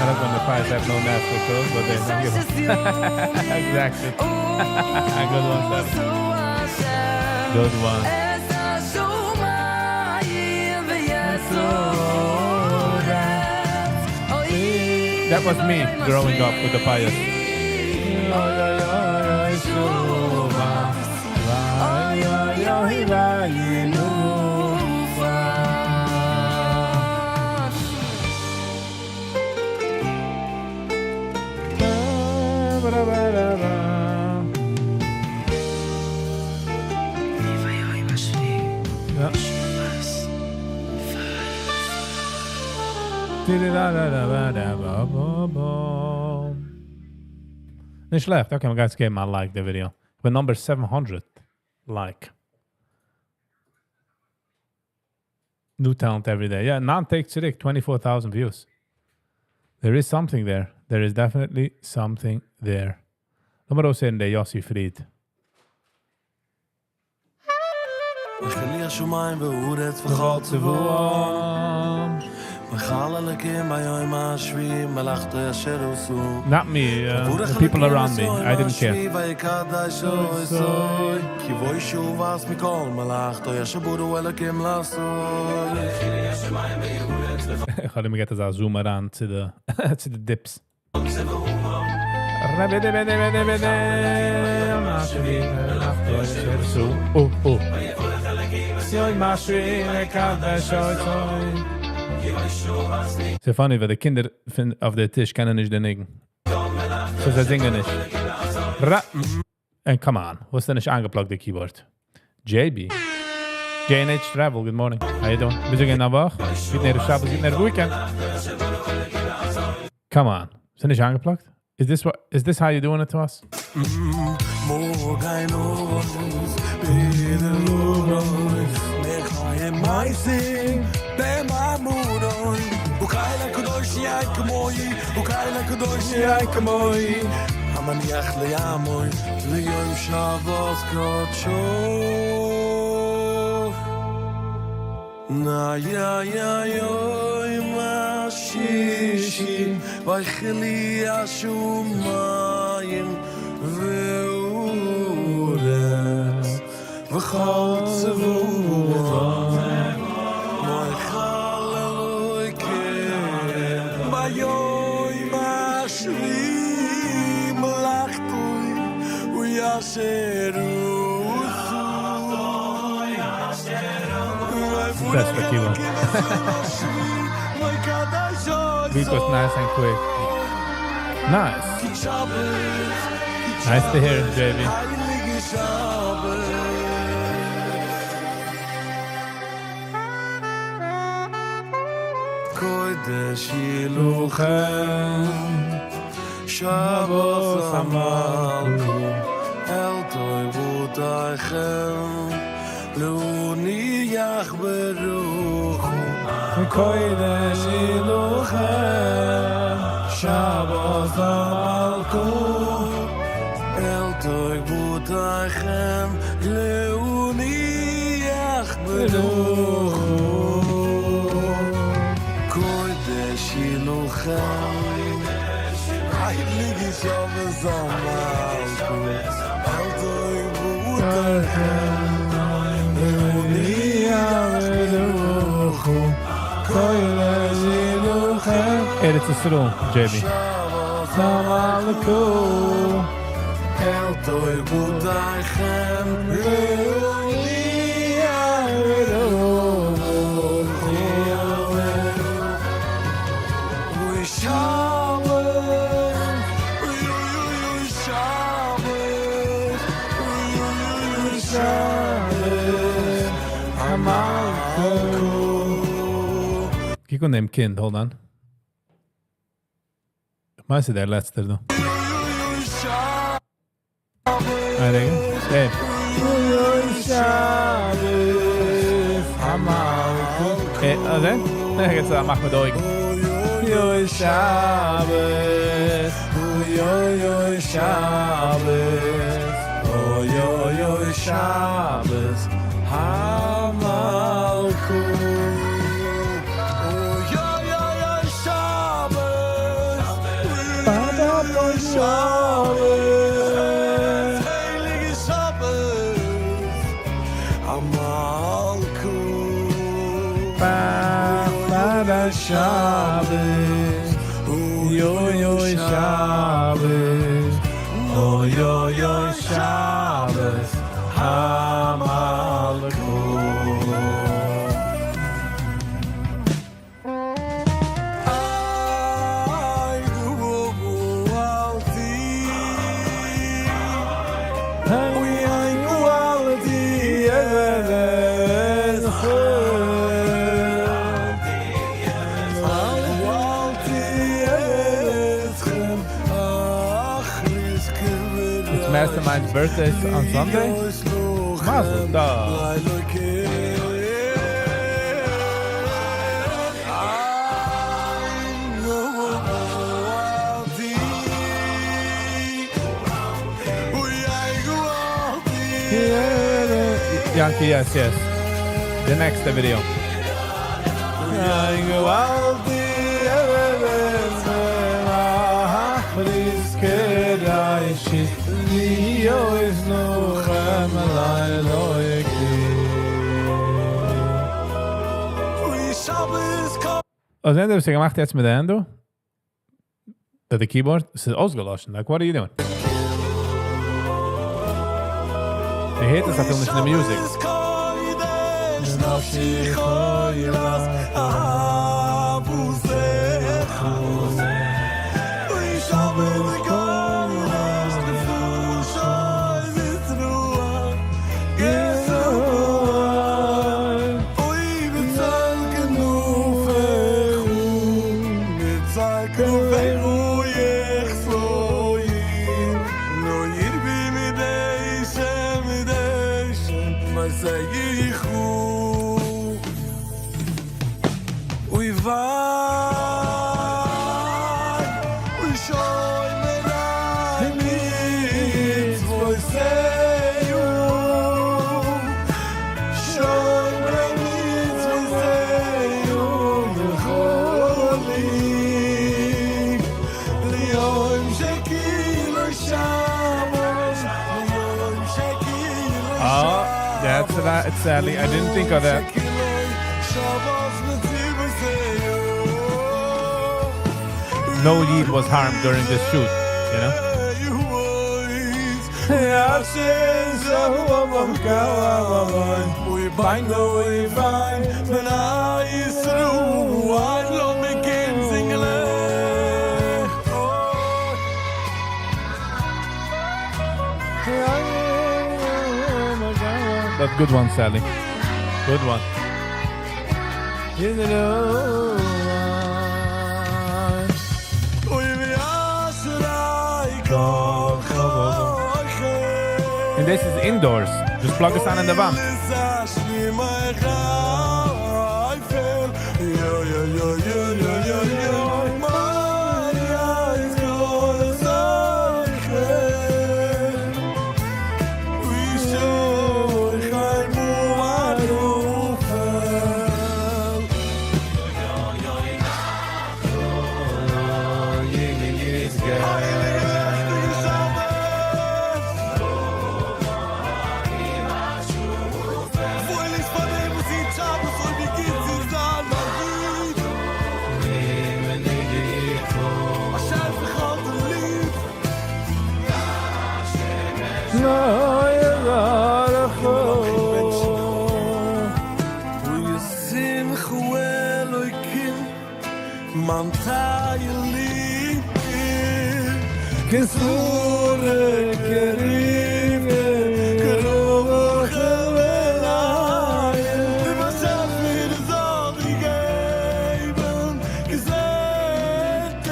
I don't want the pies have no natural cause, but they don't give a Exactly. Good one, Sally. Good one. That was me growing up with the pious. דידי-דא-דא-דא-דא-בא-בא-בא. נישט שלעכט. Okay, מ'גייט געבן א like די video. איך בין number 700 like. New talent every day. Yeah, ניין טעג צוריק, 24,000 views. There is something there. There is definitely something there. לאמיר אויסהערן דער Yossi Fried. ויכלי השמים והארץ וכל צבאם. ויכל אלקים ביום השביעי מלאכתו אשר עשו. Not me, the people around me. I didn't care. ויקדש אותו, כי בו שבת מכל מלאכתו אשר ברא אלקים לעשות. איך האב אים געגעבן אזא zoom אריין צו די dips. Oh, oh. ס'איז funny, ווייל די קינדער פון אויף די טיש קענען נישט די ניגון. So זיי זינגען נישט. Ra And come on, וואס איז דען נישט אנגע plug ט די keyboard? JB. J&H Travel, good morning. How you doing? ביסטו געווען א וואך? גוטן ערב שבת, גוטן ערב weekend. Come on. איז נישט אנגע plug ט? Is this how you're doing it to us? מוגay נוס בידלורוס מחיים מייסים במאמורוי וקיילה קדוש יאי כמוי וקיילה קדוש יאי כמוי המניח לימוי ליום שבת קודשו Na ya ya yoy ma shishi ויכלי השמיים והארץ וכל צבאם ויכל אלוקים ביום השביעי מלאכתו ואשר עשו That's the keyboard. Beat was nice and quick. Nice. Nice to hear, JB. הייליגע שבת. קודש יהללכם שבת המלכה אל תועבותיכם להניח ברוחו קודש יהללכם שבת המלכה אל תועבותיכם להניח ברוחו קודש יהללכם הייליגע שבת המלכה אל תועבותיכם להניח ברוחו קודש יהללכם ארץ ישראל, JB. המלכה אל תועבותיכם להניח ברוחו אוי שבת אוי אוי אוי שבת אוי אוי אוי שבת המלכה קוק אן דעם קינד, hold on. וואס איז דער לעצטער דא? איין רגע. Hey. אוי שבת המלכה אה, אזוי? יעצט מאך מיר די אויגן. אוי שבת אוי אוי אוי שבת אוי אוי אוי שבת המלכה אוי אוי אוי אוי שבת אוי אוי אוי שבת הייליגע שבת המלכה ba שבת אוי אוי אוי שבת אוי אוי אוי שבת המלכה איי גואלתי אוי איי גואלתי אבן Mastermind's birthday is on Sunday? Mazel tov. Yankee, yes, yes. The next video. אזוי וואס ער געמאכט יעצט מיט די הענט דא? די keyboard? עס איז אויסגעלאשן. Like, what are you doing? מען הערט עס אפילו נישט אין די music. Oh, that's right, Sally. I didn't think of that. No Yid was harmed during this shoot, you know? That's good one, Sally. Good one. And this is indoors. Just plug us on in the וואנט.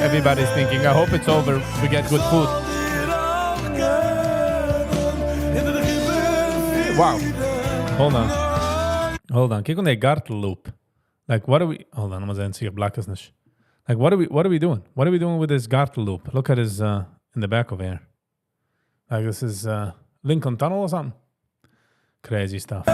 Everybody's thinking, I hope it's over, we get good food. Wow. Hold on. Hold on. קוק אן די גארטל loop. Like what are we Hold on, לאמיר זען צו איך block עס נישט. Like what are we what are we doing? What are we doing with this גארטל loop? Look at his uh, in the back over here. Like this is uh, Lincoln Tunnel or something? Crazy stuff.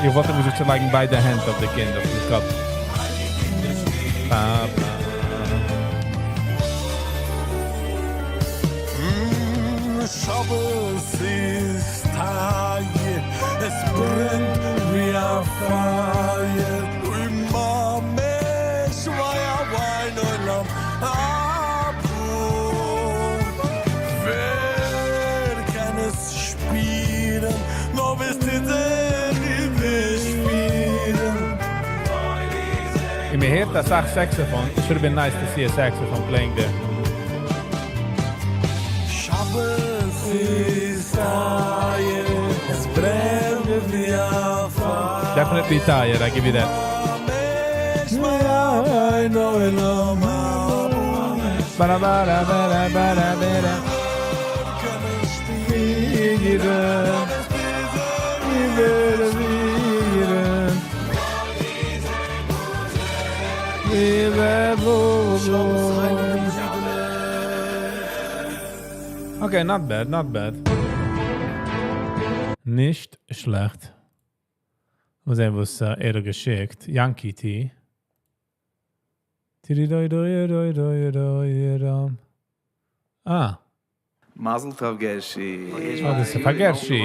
איך וואלט אים געזאגט צו לייגן ביידע הענט אויף די קינד אויפן קאפ. שבת איז טייער, עס ברענט ווי א פייער, אוי מאמע שוויי א וויין עולם הבא, ווער קען עס שפירן, נאר ווער ס'טוט זיך. און מען הערט א סאך saxophone. It should have been nice to see a saxophone playing there. שבת איז טייער, עס ברענט ווי א פייער. Definitely tired, I give you that. I know Ba ba ba ba ba ba ba. פירן, איבער איבער איבער. Okay, not bad, not bad. נישט שלעכט. מאל זען, וואס ער האט געשיקט. Yankee T. Tididoi-doi-doi-doi-doi-doi. Ah, מזל טוב, Gershi. Oh, דאס איז פאר Gershi.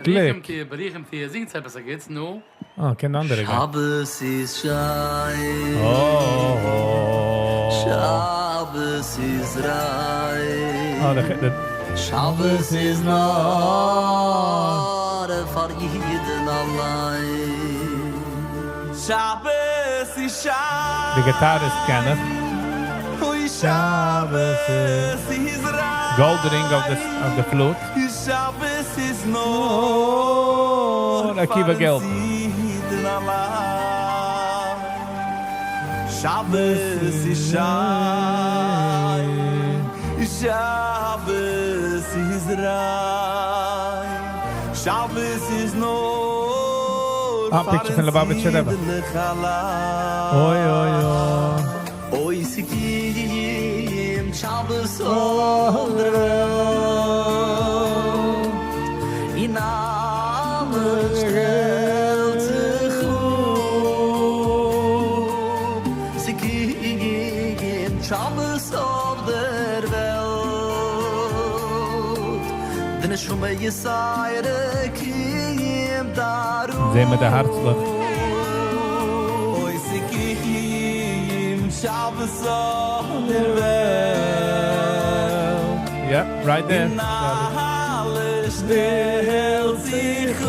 גליק. בריחם פיר, זינגט עפעס א גוטס, נו. Oh, קען אנדערע גיין. שבת איז שיין. Oh. שבת איז ריין. Oh, the שבת איז נאר פאר אידן אליין. שבת איז שיין. The guitarist קען איך. אוי, שבת איז ריין. Gold ring of the flute. שבת איז נאר Akiva Gelb. פאר אידן אליין. שבת איז שיין. שבת איז ריין. שבת איז נאר Ah, picture פון Lubavitcher Rebbe. אוי, אוי, אוי. אוי, ס'קומט שבת אויף דער וועלט. און אלעס שטעלט זיך אפ. ס'קומט שבת אויף דער וועלט. די נשמה יתירה קומט אראפ. זעען מיר די הערצלעך. אוי, ס'קומט שבת אויף דער וועלט. Yeah, right there. און אלעס שטעלט זיך אפ.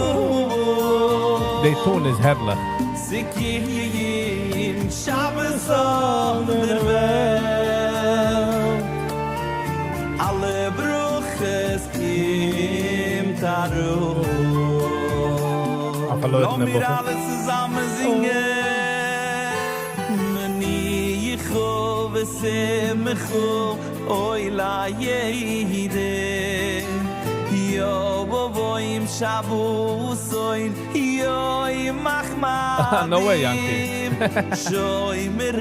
The tune איז הערליך. ס'קומט שבת אויף דער וועלט. אלע ברכות קומט אראפ. א פארלוירענע לאמיר בחור. אלע צוזאמען זינגען. מנוחה ושמחה, אוי לידע. יבוא עם שבתון, יום No way, Yankee. שומר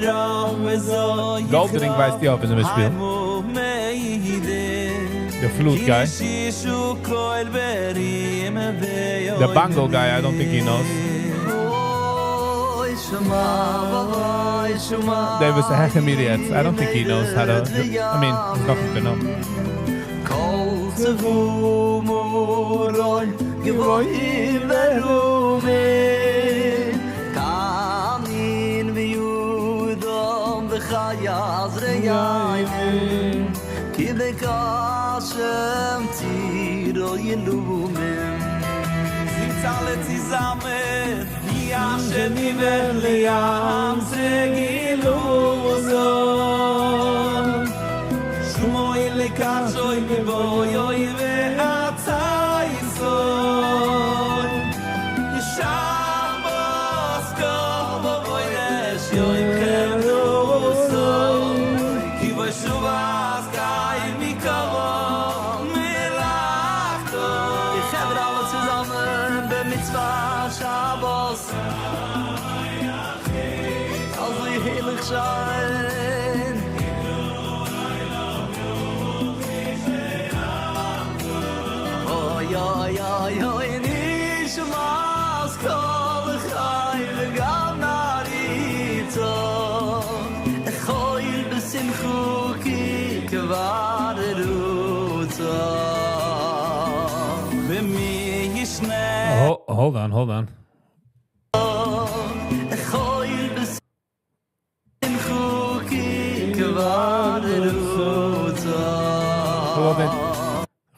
Gold ring ווייסט יא, ווי מ'שפילט. The flute guy. The bangle guy, I don't think he knows. אוי, שמע, אוי, שמע. There was a העכער מיר יעצט. I don't think he knows how to. I mean, there's nothing to know. קול תבואה מרום גבוהים ורמים תאמין ויודום וחיה זרעים כי בקשם תירו ילומים זינגט אלע צוזאמען, מי אשר ניבר לים סגילו זון. שמוי לקשוי מבוי אוי ועצי סוי. שבוס כל בוי נש יוי חרוסוי. כי בוי שובס קאי מקורו מלאכתו. די חברה אלע צוזאמען במצווה שבת. אזוי הייליג שיין. אוי, אוי, אוי, אוי, נשמת כל חי וגם נעריצה. אכול בשמחו כי כבר רוצה. במי ישנה Oh, hold on, hold on. אכול בשמחו כי כבר רוצה.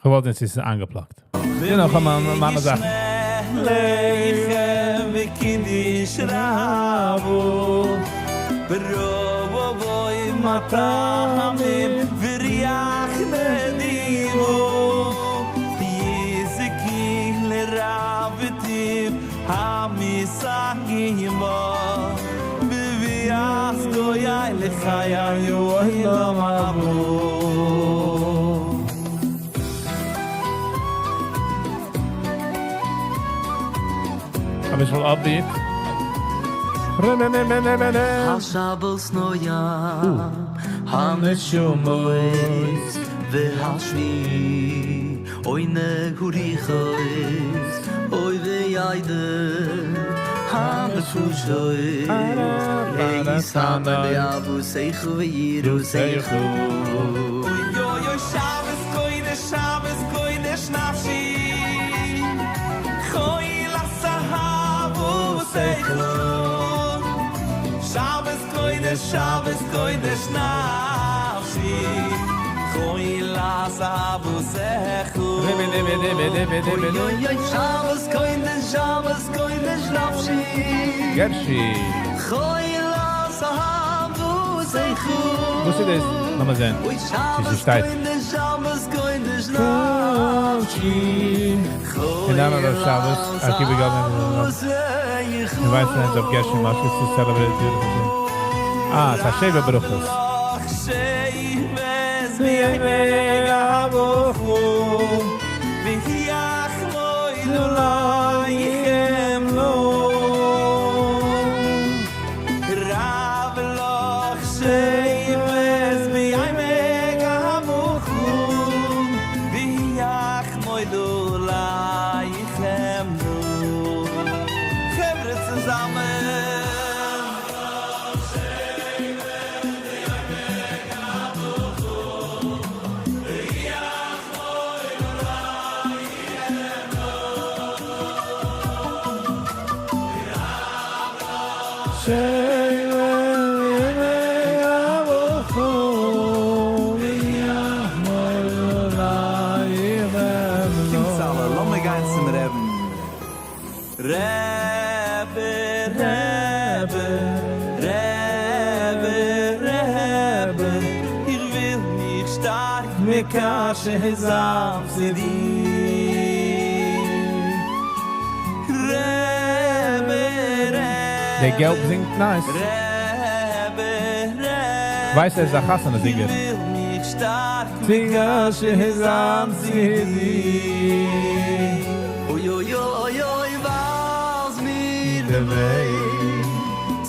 געוואלד, עס איז אנגעפלאגט. You know, קום אן, מאמע זאגט. לחם וקידוש רבו ברוב מטעמים וריח נדיבו יזכי לרב טיב המשגים בו בביאת גויי לחיי עולם הבא. אביסל upbeat. השבת נויה הנשמות והשבי אוי נהוריכוס אוי וייידה הנפושוס leisan be'avu seichu ve'yiru seichu. Oy oy oy Shabbos koidesh Shabbos koidesh nafshi. Choy lasahavu seichu. Shabbos koidesh Shabbos koidesh nafshi. Choy lasahavu seichu. Oy oy oy Shabbos koidesh Shabbos koidesh nafshi. Gershi. Choy lasahavu seichu. Wo ist das? Lass mal sehen. Oy Sie ist Shabbos steif. koidesh Shabbos koidesh nafshi. In honor of Shabbos, I keep it going. Invite friends of Gershi Moskowitz to celebrate beautiful day. Ah, it's a Sheva Brachos. Kommt alle, lass mich gehen zum Rebbe. Rebbe, Rebbe, Rebbe, Rebbe, ich will mich stark mit Kasche zusammen zu dir. Rebbe, Rebbe, Der Gelb singt nice. Rebbe, Rebbe, Weiß er ist ein Chasana-Singer. ich will mich stark mit Kasche zusammen zu dir. Oy oy oy oy was mir de Weg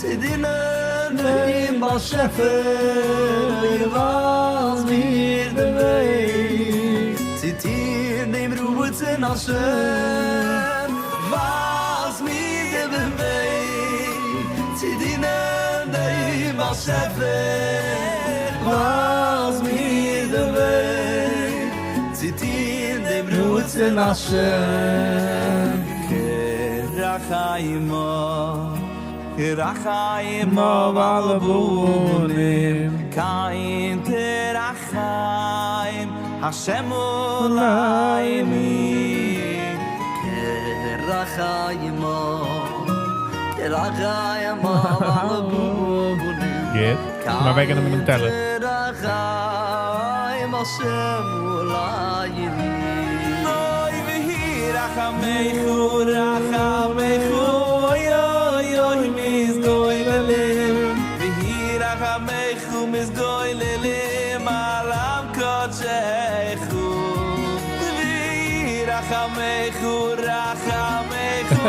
zu dienen dem Baschefer oy was mir de Weg zu dir dem Ruhe zu naschen was mir de Weg zu dienen dem Baschefer was mir de Weg zu dir dem Ruhe zu naschen. Rachayimo, Rachayimo valbunim, Kain terachayim, Hashem ulaymi. Rachayimo, Rachayimo valbunim. Geht. Maar wij kunnen hem tellen. Rachayim Hashem ulaymi. Oy vehi rachamechu, rachamechu, oy oy oy mizgoylelim. Vehi rachamechu mizgoylelim, alam kodshechu. Vehi rachamechu, rachamechu,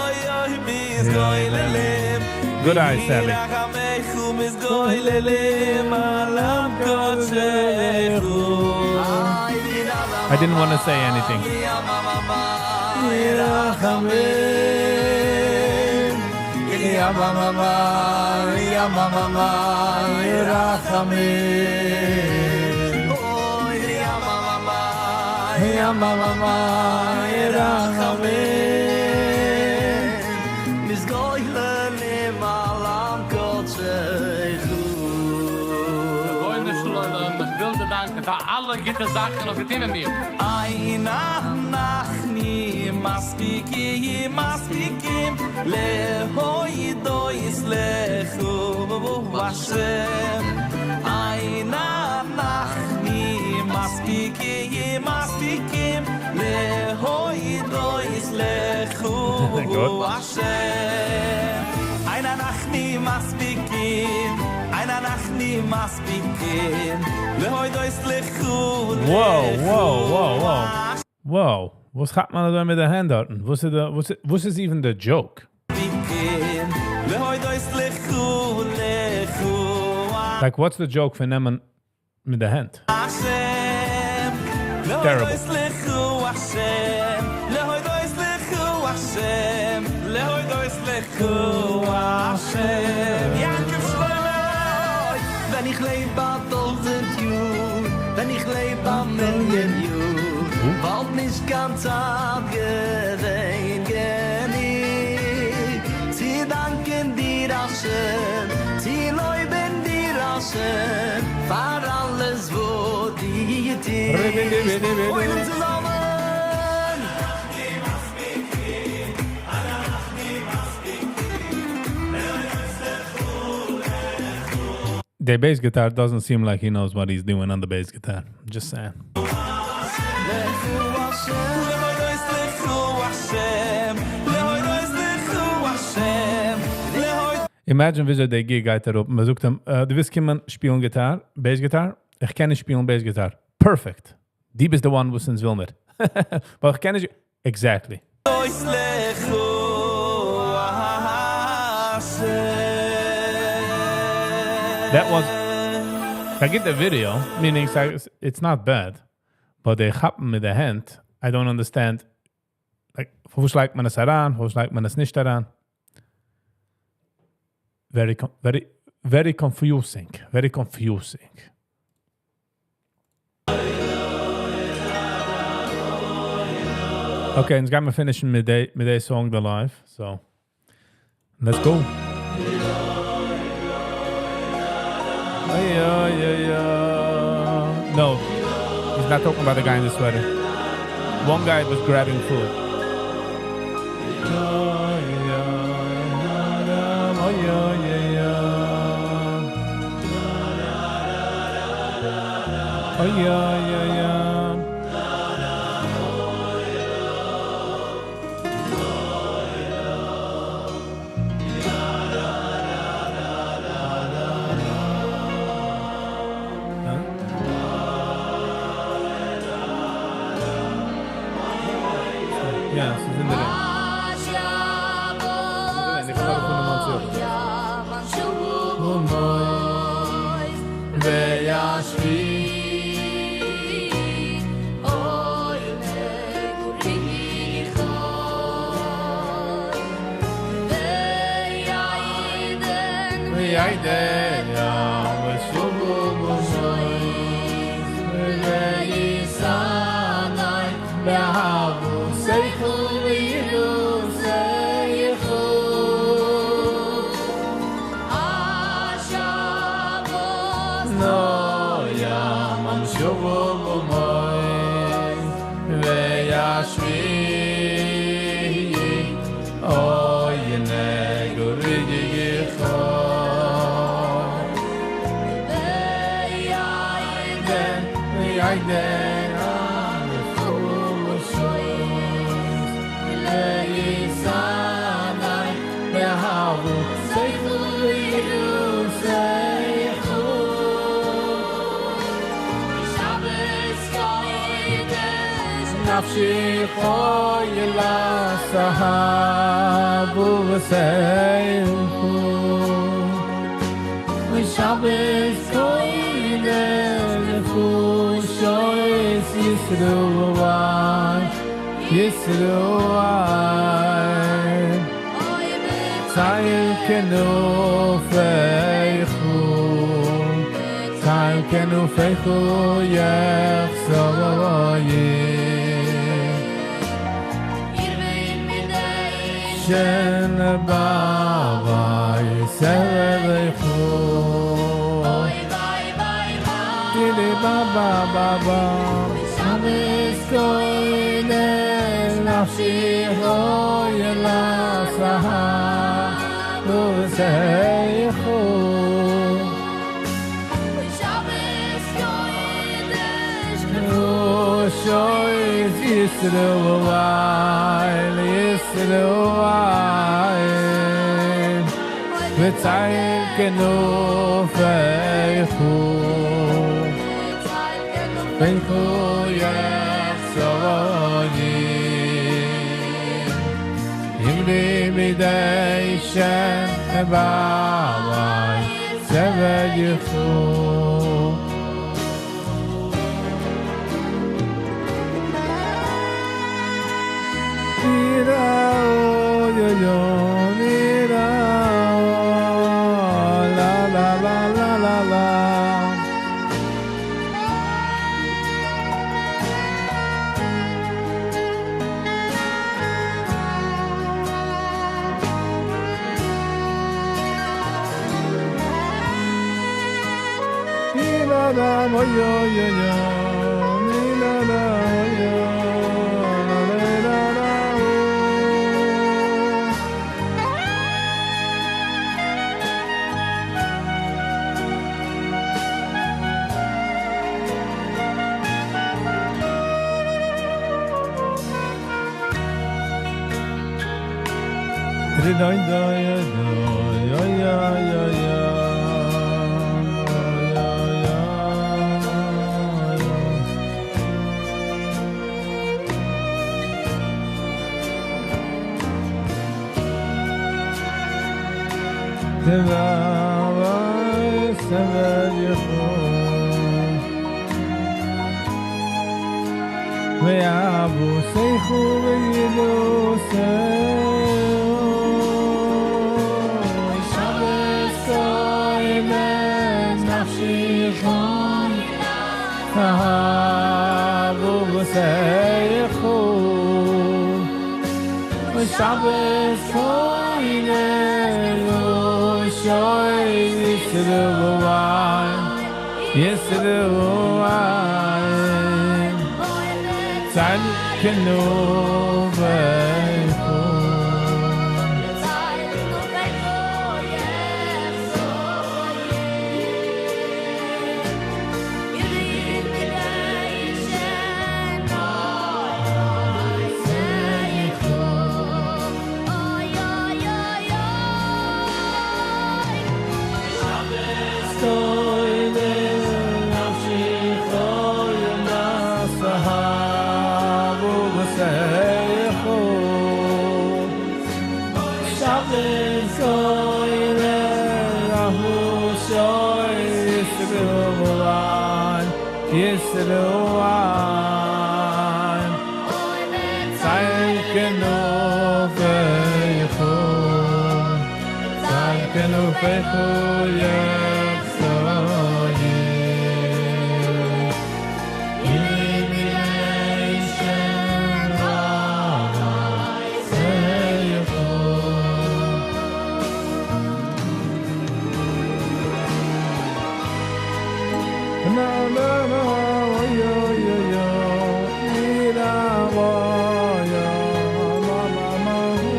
oy oy oy mizgoylelim. Good eye, Sally. Vehi rachamechu mizgoylelim, alam kodshechu. I didn't want to say anything. Freunde, ich will dir danken für alle gute Sachen, was getan mit mir. Ein Nachni מספיקים מספיקים להודות לך השם אין אנחנו מספיקים מספיקים להודות לך השם אין אנחנו מספיקים אין אנחנו מספיקים להודות לך Whoa, whoa, whoa, whoa. Whoa. וואס כאפט מען דא מיט די הענט דארטן? וואס איז די, וואס, וואס איז even the joke? להודות לך לך Like, what's the joke פון נעמען מיט די הענט? השם Terrible. להודות לך השם להודות לך השם להודות לך השם יעקב שלמה ווען איך לעב א טויזנט יאר, ווען איך לעב א מיליאן יאר, וואלט נישט קיין צייט געווען גענוג צו דאנקען דיר השם, צו לויבן דיר השם, פאר אלעס וואס דו טוסט. עולם צוזאמען! The bass guitar doesn't seem like he knows what he's doing on the bass guitar. Just saying. להודות לך השם להודות לך השם להודות Imagine וויאזוי דער gig גייט אראפ. מען זאגט אים, דו ווילסט קומען שפילן guitar, bass guitar? איך קען נישט שפילן bass guitar. Perfect. דו ביסט the one וואס אונז וויל מיר. ווייל איך קען נישט... Exactly. לך השם That was... I get the video, meaning it's not bad. But they כאפן מיט די הענט. I don't understand. Like, וואו לייגט מען עס אריין? וואו לייגט מען עס נישט אריין? Very, very, very confusing. Very confusing. Okay, יעצט גייען מיר finishen מיט די song the live. So, let's go. Ay, ay, ay, ay. No, he's not talking about the guy in the sweater. One guy was grabbing food. Ay, ay, ay, ay, ay. Ay, ay, ay, ay. Huh? Yeah, ס'איז אין דער איך פאר פון דעם מאנסי. ויעידן ושובו במויז וישנאי באהבו שכל ויראו שכל נוים שובו במויז וישבי אוי נגורי גיחוי ויעידן ויעידן לישנאי באהבו שכל ויראו שכל נפשי חוילה סהבו וסייחו ושבס קוידש נפושויס ישרועי ישרועי צייל כנופייכו צייל כנופייכו יחסוי שן בבי סבבכו טילי ba ba ba ba שבס קוידש נפשי אוי לה Yisroel, Yisroel, V'tzayim kenu feichu, feichu yachzoni. Imri midei shem ba'avai, zeved yichu. La la la la la la. Mi la la mo yo yo yo. Mi la la yo. La la la la oh. Tri doi doi doi yo yo yo yo. Yo yo yo. ואבו שיחו וידעו שבס koimes nafshichon אהבו וסייחו ושבס koimes shoy yisroel Yisroel Tzal kenu veichu Yisroel Tzal kenu veichu Tzal kenu veichu yachzoyi Na na na yo yo yo mi la wa ya ma ma ma oh.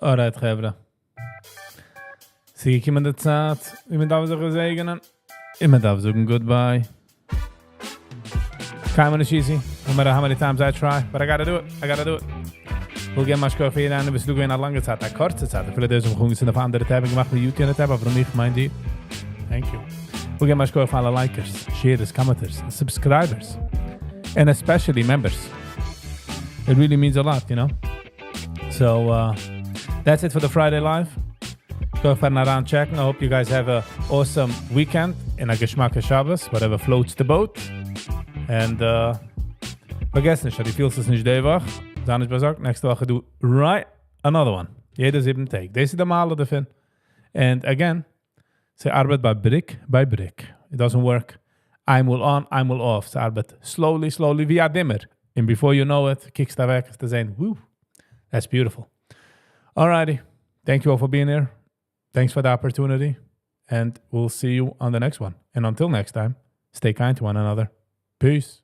Alright, חברה. ס'איז געקומען די צייט, ווי מען דארף זיך געזעגענען. און מען דארף זאגן goodbye. קיינמאל נישט easy, no matter how many times I try, but I gotta do it, I gotta do it. וויל געבן א שכוח פאר יעדן איינעם, וואס איז דא געווען א לאנגע צייט, א קורצע צייט. אפילו דאס האבן געהאט אויף אנדערע tab געמאכט, מיט YouTube tab, אבער מיך מיינט די. Thank you. וויל געבן א שכוח פאר אלע likers, sharers, commenters, subscribers, and especially members. It really means a lot. So that's it for the Friday Live. Go פארן around checking. I hope you guys have a awesome weekend און א געשמאקע שבת, whatever floats the boat. And פארגעס נישט, דו פילסט עס נישט די וואך, זיי נישט באזארגט, נעקסטע וואך דא right another one. יעדע זיבן טעג. דאס איז די מעלה דערפון. And again, ס'ארבעט ביי brick by brick. It doesn't work איינמאל on, איינמאל off. ס'ארבעט slowly, slowly, ווי א dimmer. And before you know it, קוקסטו אוועק, וועסטו זען, woo, that's beautiful. Alrighty. Thank you all for being here. Thanks for the opportunity. And we'll see you on the next one. And until next time, stay kind to one another. Peace.